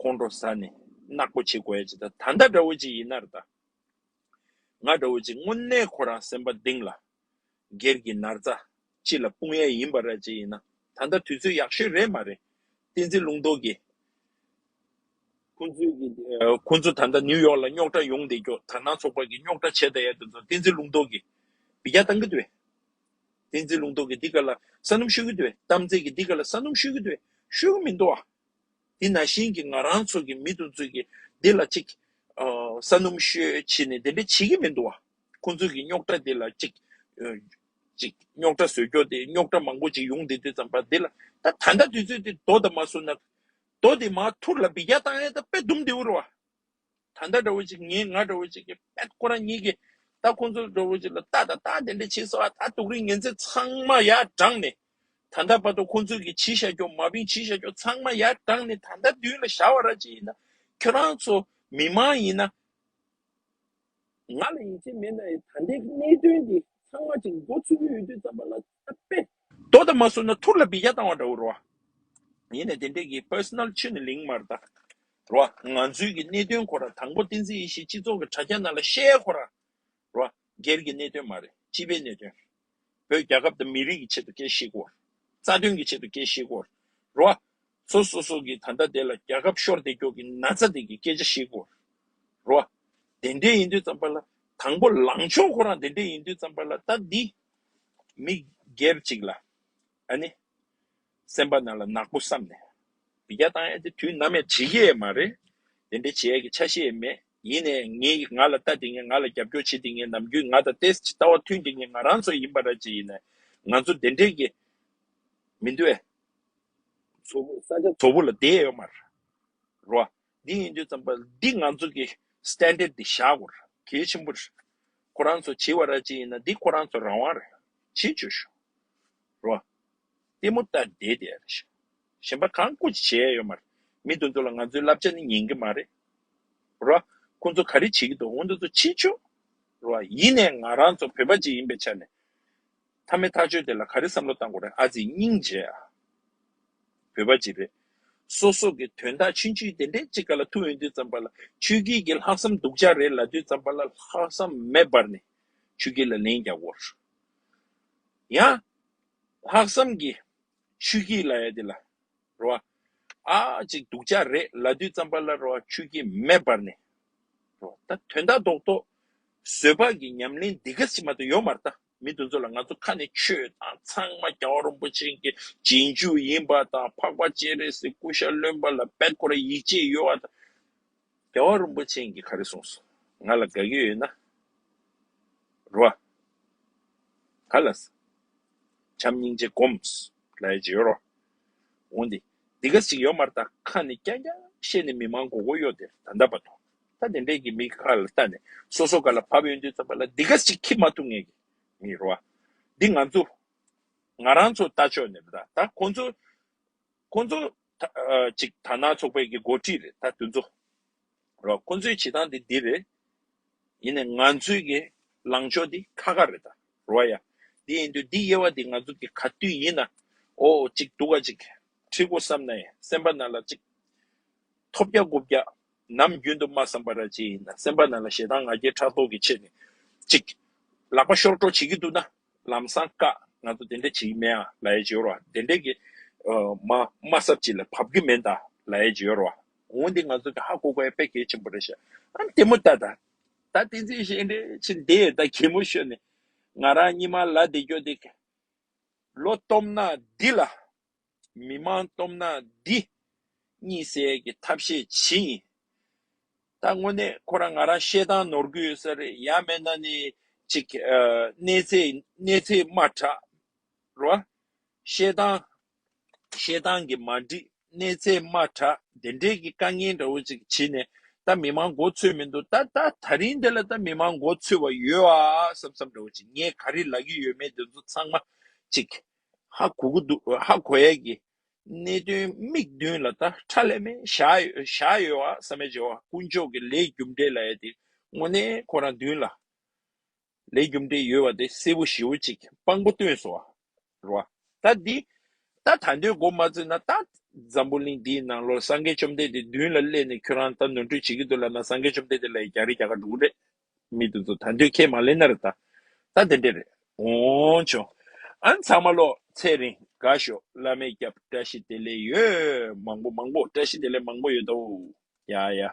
ཁོང་ཁྲོ་ཟ་ནས་ནག་པོ་བྱེད་དགོས་ཡ་ཅིག་ད་ད་ལྟ་འདྲ་བོ་ཅིག་ཡིན་ན་རེད་ད། ང་འདྲ་བོ་ཅིག་དངོས་གནས་ཁོ་རང་སེམས་པ་གཏིང་ལ་སྒེར་གྱི་ན་ཚ་ཅིག་ལ་སྤུངས་ཡ་ཡིན་པ་ར་ཅིག་ཡིན་ན་ད་ལྟ་དུས་ཚོད་ཡག་ཤོས་རེད་མ་རེད། བསྟན་འཛིན་ལུང་རྟོགས་ཀྱིས། ཁོང་ཚོའི་གི་ཨ་ཁོང་ཚོ་ད་ལྟ་ནིའུ་ཡོག་ལ་རྙོག་དྲ་ཡོང་བསྡད་ཀྱོག་དར་ནག་ཚོགས་པ་གི་རྙོག་དྲ་བྱས་བསྡད་ཡ་དེ་ཚོ་བསྟན་འཛིན་ལུང་རྟོགས་ཀྱིས་བི་རྒྱ་བཏང་གི་འདུག་བས། བསྟན་འཛིན་ལུང་རྟོགས་ཀྱིས་འདི་ག་ལ་ས་སྣུམ་བཤུ་གི་འདུག་བས། གཏམ་ཚེ་གིས་འདི་ག་ལ་ས་སྣུམ་བཤུ་གི་འདུག་བས། བཤུ་གི་མི་འདུག་བ། དེ་ནང་བཞིན་གྱི་ང་རང་ཚོ་གི་མི་དེ་ཚོ་གི་འདི་ལ་ཅིག་ཨ་ས་སྣུམ་བཤུ་བྱས་ནས་དེ་འདྲ་བྱེད་ཀྱི་མི་འདུག་བ། ཁོང་ཚོ་གི་རྙོག་དྲ་འདི་ལ་ཅིག་ཨ་ཅིག་རྙོག་དྲ་བཟོས་ཀྱོག་དེ་རྙོག་དྲ་མང་པོ་ཅིག་ཡོང་བསྡད་དུས་ཙམ་པ་འདི་ལ་ད་ད་ལྟ་དུས་ཚོད་འདི་རྡོ་དང་མ་བཟོ་ན། རྡོ་དེ་མར་ཐུར་ལ་འབུད་རྒྱག་བཏང་ཡས་ད་དཔེ་སྡུག་འདི་འུ་རུ་བ། ད་ལྟ་འདྲ་བོ་ཅིག་ངས་ང་འདྲ་བོ་ཅིག་གི་དཔེ་ཁོ་རང་ཉིད་ཀྱི་ད་ཁོང་ཚོ་འདྲ་བོ་ཅིག་ལ་ལྟ་ད་ལྟ་དེ་འདྲ་བྱེད་སོང་ཨ། ད་སྡུག་རུས་ངན་ཚད་ཚང་མ་ཡར་དྲངས་ནས་ད་ལྟ་བར་དུ་ཁོང་ཚོས་ཀྱི་བྱས་བཞག་ཀྱོག་མ་བིན་བྱས་བཞག་ཀྱོག་ཚང་མ་ཡར་དྲངས་ནས་ད་ལྟ་མདུན་ལ་བཞག་པ་ར་ཅིག་ཡིན་ན་ཁྱོད་རང་ཚོ་མི་མང་ཡིན་ན། ང་ལ་ཡིད་ཆེས་མེད་ན་ཡང་ད་ལྟའི་གནད་དོན་འདི་ཚང་མ་ཅིག་མགོ་ཚོས་ཀྱི་ཡོད་དུས་ཙམ་པ་ལ་ད་དཔེ་རྡོ་དང་མ་བཟོ་ན་ཐུར་ལ་འབུད་རྒྱག་བཏང་བ་འདྲ་བོ་རེད་བ། ཡིན་ནའི་དེ་འདྲས་ཀྱི་པར་སོ་ནལ་ཆུ་ནས་ལིང་མར་ད་རེད་བ། ང་ཚོའི་གི་གནད་དོན་ཁོ་ར་དང་པོ་བསྟན་འཛིན་ཡེ་ཤེས་སྤྱི་ཚོགས་ཀྱི་དྲ་རྒྱ་ནང་ལ་བཤད་ཁོ་ར་རེད་བ། སྒེར་གྱི་གནད་དོན་མ་རེད། སྤྱི་པའི་གནད་དོན། བོད་རྒྱལ་ཁབ་དང་མི་རིགས་ཀྱི་ཆེད་དུ་སྐད་བཤད་ཁོ་ར། རྩ་དོན་གྱི་ཆེད་དུ་སྐད་བཤད་ཁོ་ར་རེད་བ། སོ་སོ་སོ་གི་ད་ལྟ་དེ་ལ་རྒྱལ་ཁབ་ཤོར་བསྡད་ཀྱོག་གི་ན་ཚ་དེ་གི་སྐད་ཆ་བཤད་དགོས་རོ། དེ་འདྲས་ཡིན་དུས་ཙམ་པ་ལ་དང་པོ་ལངས་ཕྱོགས་ཁོ་རང་དེ་འདྲས་ཡིན་དུས་ཙམ་པ་ལ་ད་འདི་མི་སྒེར་གཅིག་ལ་ཨ་ནི་སེམས་པ་ནང་ལ་ནག་པོ་བསམ་ནས་འབུད་རྒྱག་བཏང་ཡ་དེ་དུས་ནམ་ཡང་བྱེད་ཀྱི་ཡས་མ་རེད། དེ་འདྲས་བྱེད་ཡ་གི་ཆ་ཤས་ཡས་མེད། ཡིན་ནའི་ངས་ང་ལ་ལྟ་དེ་ངས་ང་ལ་རྒྱབ་སྐྱོར་བྱེད་དེ་ངས་ནམ་རྒྱུན་ང་དང་ཏེས་ཅི་ལྟ་བ་མཐུན་དེ་ངས་ང་རང་ཚོ་ཡིན་པ་ར་ཅི་ཡིན་ནའི་ང་ཚོ་དེ་འདྲས་ཀྱི་མི་འདུག་ཨེ། ཚོ་བོ་ས་ཆ་ཚོ་བོ་ལ་བསྡད་ཡོད་མ་རེད། རོ། འདི་ཡིན་དུས་ཙམ་པ་འདི་ང་ཚོ་གི་སི་ཊན་ཌར་ཌི་འདི་བཞག་དགོས་རེད། གལ་ཆེན་པོ་རེད། ཁོ་རང་ཚོ་བྱེད་པ་ར་ཅི་ཡིན་ན་འདི་ཁོ་རང་ཚོ་རང་དབང་རེད། བྱེད་བཅུག་ཤོག་རོ། ལྟད་མོ་ལྟ་བསྡད་བསྡད་རེད། གཞན་པ་གང་ཀུ་ཅི་བྱེད་ཡ་ཡོད་མ་རེད། མི་དེ་ཚོ་ལ་ང་ཚོའི་བསླབ་བྱ་ནི་ཉན་གི་མ་རེད། རོ། ཁོ་ཚོ་ག་རེ་བྱེད་ཀྱི་འདུག་འོ་འདི་ཚོ་བྱེད་བཅུག་རོ། ཡིན་ནའི་ང་རང་ཚོ་བོད་པ་ཅིག་ཡིན་པའི་ཆ་ནས། མཐའ་མའི་ཐག་གཅོད་དེ་ལ་ག་རེ་བསམ་བློ་བཏང་དགོས་རེད། ཨ་ཙི་སྙིང་རྗེ་ཨ། བོད་པ་ཅིག་རེད། སོ་སོ་གི་དོན་དག་ཆུང་ཆུང་དེ་འདྲས་ཅིག་ག་ལ་ཐུག་ཡོང་དུས་ཙམ་པ་ལ་ཆོས་བརྒྱུད་ཀྱི་ལྷག་བསམ་སྡུག་ཅག་རེད་ལབ་དུས་ཙམ་པ་ལ་ལྷག་བསམ་མེ་འབར་ནས་ཆོས་བརྒྱུད་ལ་ལན་རྒྱག་དགོས་རེད། ཡང་ལྷག་བསམ་གྱི་ཆོས་བརྒྱུད་ལ་ཡ་དེ་ལ་རོ། ཨ་ཅིག་སྡུག་ཅག་རེད་ལབ་དུས་ཙམ་པ་ལ་རོ་ཆོས་བརྒྱུད་མེ་འབར་ནས་རོ། ད་དོན་དག་རྡོག་རྡོག་བཟོད་པ་གི་ཉམས་ལེན་འདི་ག་ཞིག་མ་གཏོགས་ཡོད་མ་རེད། ད་མི་དེ་ཚོ་ལ་ང་ཚོ་ཁ་ནས་ཆོས་དང་ཚང་མ་རྒྱལ་བ་རིན་པོ་ཆེ་གི་རྗེས་འཇུག་ཡིན་པ་དང་འཕགས་པ་སྤྱན་རས་གཟིགས་སྐུ་ཤ་རློན་པ་ལ་དཔེ་ཁོ་ར་ཡིད་ཆེས་ཡོད་པ་དང་། རྒྱལ་བ་རིན་པོ་ཆེ་གིས་ག་རེ་གསུངས་སོང་། ང་ལ་དགའ་གི་ཡོད་ན། རོ། ག་ལ་ས། བྱམས་སྙིང་རྗེ་སྒོམས། ལ་ཡ་ཇི་ཡོད་རོ། འོན་ཏེ། འདི་ག་ཞིག་ཡོད་མ་རེད། ད་ཁ་ནས་རྐྱང་རྐྱང་བཤད་ནས་མི་མང་མགོ་སྐོར་གཡོག་དེ་ད་ལྟ་བར་དུ། ད་དེ་འདྲས་ཀྱི་མི་ཁ་ལ་ལྟ་ནས་སོ་སོ་ག་ལ་བབས་ཡོང་དུས་ཙམ་པ་ལ་འདི་ག་ཞིག་ཁྱི་མ་ཐུག་ངེས་ཀྱི་མི་རོ། འདི་ང་ཚོ། ང་རང་ཚོ་ལྟ་ཕྱོགས་ནས་ད་ད་ཁོང་ཚོ། ཁོང་ཚོ་ད་ཨ་ཅིག་དར་ནག་ཚོགས་པའི་གི་འགོ་ཁྲིད་རེད། ད་དེ་ཚོ་རོ། ཁོང་ཚོའི་བྱེད་སྟངས་དེ་འདི་རེད། ཡིན་ནའི་ང་ཚོའི་གི་ལངས་ཕྱོགས་འདི་ཁ་ཁ་རེད་ད་རོ་ཡ། འདི་ཡིན་དུས་འདི་དབྱེ་བ་འདི་ང་ཚོ་གི་ག་དུས་ཡིན་ན་ཨོ་ཅིག་སྡུག་ག་ཅིག་ཁྲིད་དགོས་བསམ་ནའི་སེམས་པ་ནང་ལ་ཅིག་ཐོབ་རྒྱག་དགོས་རྒྱག་ནམ་རྒྱུན་དུ་མ་བསམ་པ་ར་ཅིག་ཡིན་ན་སེམས་པ་ནང་ལ་ཞེ་སྡང་ང་རྒྱལ་ཕྲག་དོག་གི་ཆེད་ནས་ཅིག་ལག་པ་ཤོར་སྤྲོ་བྱེད་ཀྱི་འདུག་ན། ལམ་སང་བཀག་ང་ཚོ་དེ་འདྲ་བྱེད་ཀྱི་མེད་ཨ་ལབ་ཡ་ཅིག་ཡོད་རེད་བ། དེ་འདྲ་གི་ཨ་མ་མ་སབ་ཅིག་ལ་བབ་ཀྱི་མེད་ད་ལབ་ཡ་ཅིག་ཡོད་རེད་བ། འོན་ཏེ་ང་ཚོ་གི་ཧ་གོ་དགོས་ཡ་དཔེ་གལ་ཆེན་པོ་རེད་ཤག་ཨ་ལྟད་མོ་ལྟ་ད། ད་བསྟན་འཛིན་བཤད་འདྲ་ཅིག་འདི་ད་གད་མོ་ཤོར་ནས་ང་རང་གཉིད་མ་ལ་བསྡད་རྒྱུ་འདི་ལོ་སྟོབས་ན་འདི་ལ། མི་མང་སྟོབས་ན་འདི་གཉིད་སད་ཀྱི་ཐབས་ཤེས་བྱེད་ཡིན། ད་དངོས་གནས་ཁོ་རང་ང་རང་བཤད་སྟངས་ནོར་གྱི་ཡོད་ས་རེད། ཡང་མེད་ན་ནི་ཅིག་ཨ་གནས་ཚད་གནས་ཚད་མ་དྲག་རོ། བཤད་སྟངས་བཤད་སྟངས་ཀྱི་མ་འགྲིག་གནས་ཚད་མ་དྲག་དེ་འདྲའི་གི་དཀའ་ངལ་འདྲ་བོ་ཅིག་བྱེད་ནས་ད་མི་མང་མགོ་ཚོས་མི་འདུག་ད་ད་ད་རིང་འདི་ལ་ད་མི་མང་མགོ་ཚོས་པ་ཡོད་ཨ་བསམ་བསམ་འདྲ་བོ་ཅིག་ངས་ག་རེ་ལབ་ཀྱི་ཡོད་མེད་དེ་ཚོ་ཚང་མ་ཅིག་ཧ་གོ་གི་འདུག་ཧ་གོ་ཡས་ཀྱི་གནད་དོན་མིག་མདུན་ལ་ད་ཁྲ་ལས་མེད་བཞག་ཡོད་བཞག་ཡོད་བ་བསམ་ཡས་བྱེད་བ། དཀོན་མཆོག་གི་ལས་རྒྱུ་འབྲས་ལ་ཡ་དེ་དངོས་གནས་ཁོ་རང་མདུན་ལ་ལས་རྒྱུ་འབྲས་ཡོད་བ་དེ་གསལ་པོ་ཞེ་པོ་ཅིག་དཔང་པོ་སྟོན་སོང་བ་རེད་བ། ད་འདི་ད་ད་འདོད་མགོ་མ་ཚོས་ན་ད་འཛམ་བུ་གླིང་འདིའི་ནང་ལོགས་སངས་རྒྱས་བཅོམ་ལྡན་འདས་མདུན་ལ་སླེབས་ནས་ཁྱོད་རང་ད་ནོར་འཁྲུལ་བྱེད་ཀྱི་འདུག་ལབ་ན་སངས་རྒྱས་བཅོམ་ལྡན་འདས་ལ་ཡ་རྒྱག་རེས་རྒྱག་ག་འགྲོ་གི་རེད། མི་དེ་ཚོ་ད་འདོད་ཁས་མ་ལེན་ན་རེད་ད། ད་དེ་འདྲས་རེད། འོང་བྱུང་། ཨ་ཚང་མ་ལོ་ཚེ་རིང་དགའ་ཤོག་བླ་མས་སྐྱབས། བཀྲ་ཤིས་བདེ་ལེགས་ཡོད། མང་པོ་མང་པོ་བཀྲ་ཤིས་བདེ་ལེགས་མང་པོ་ཡོད་དོ། ཡ་ཡ།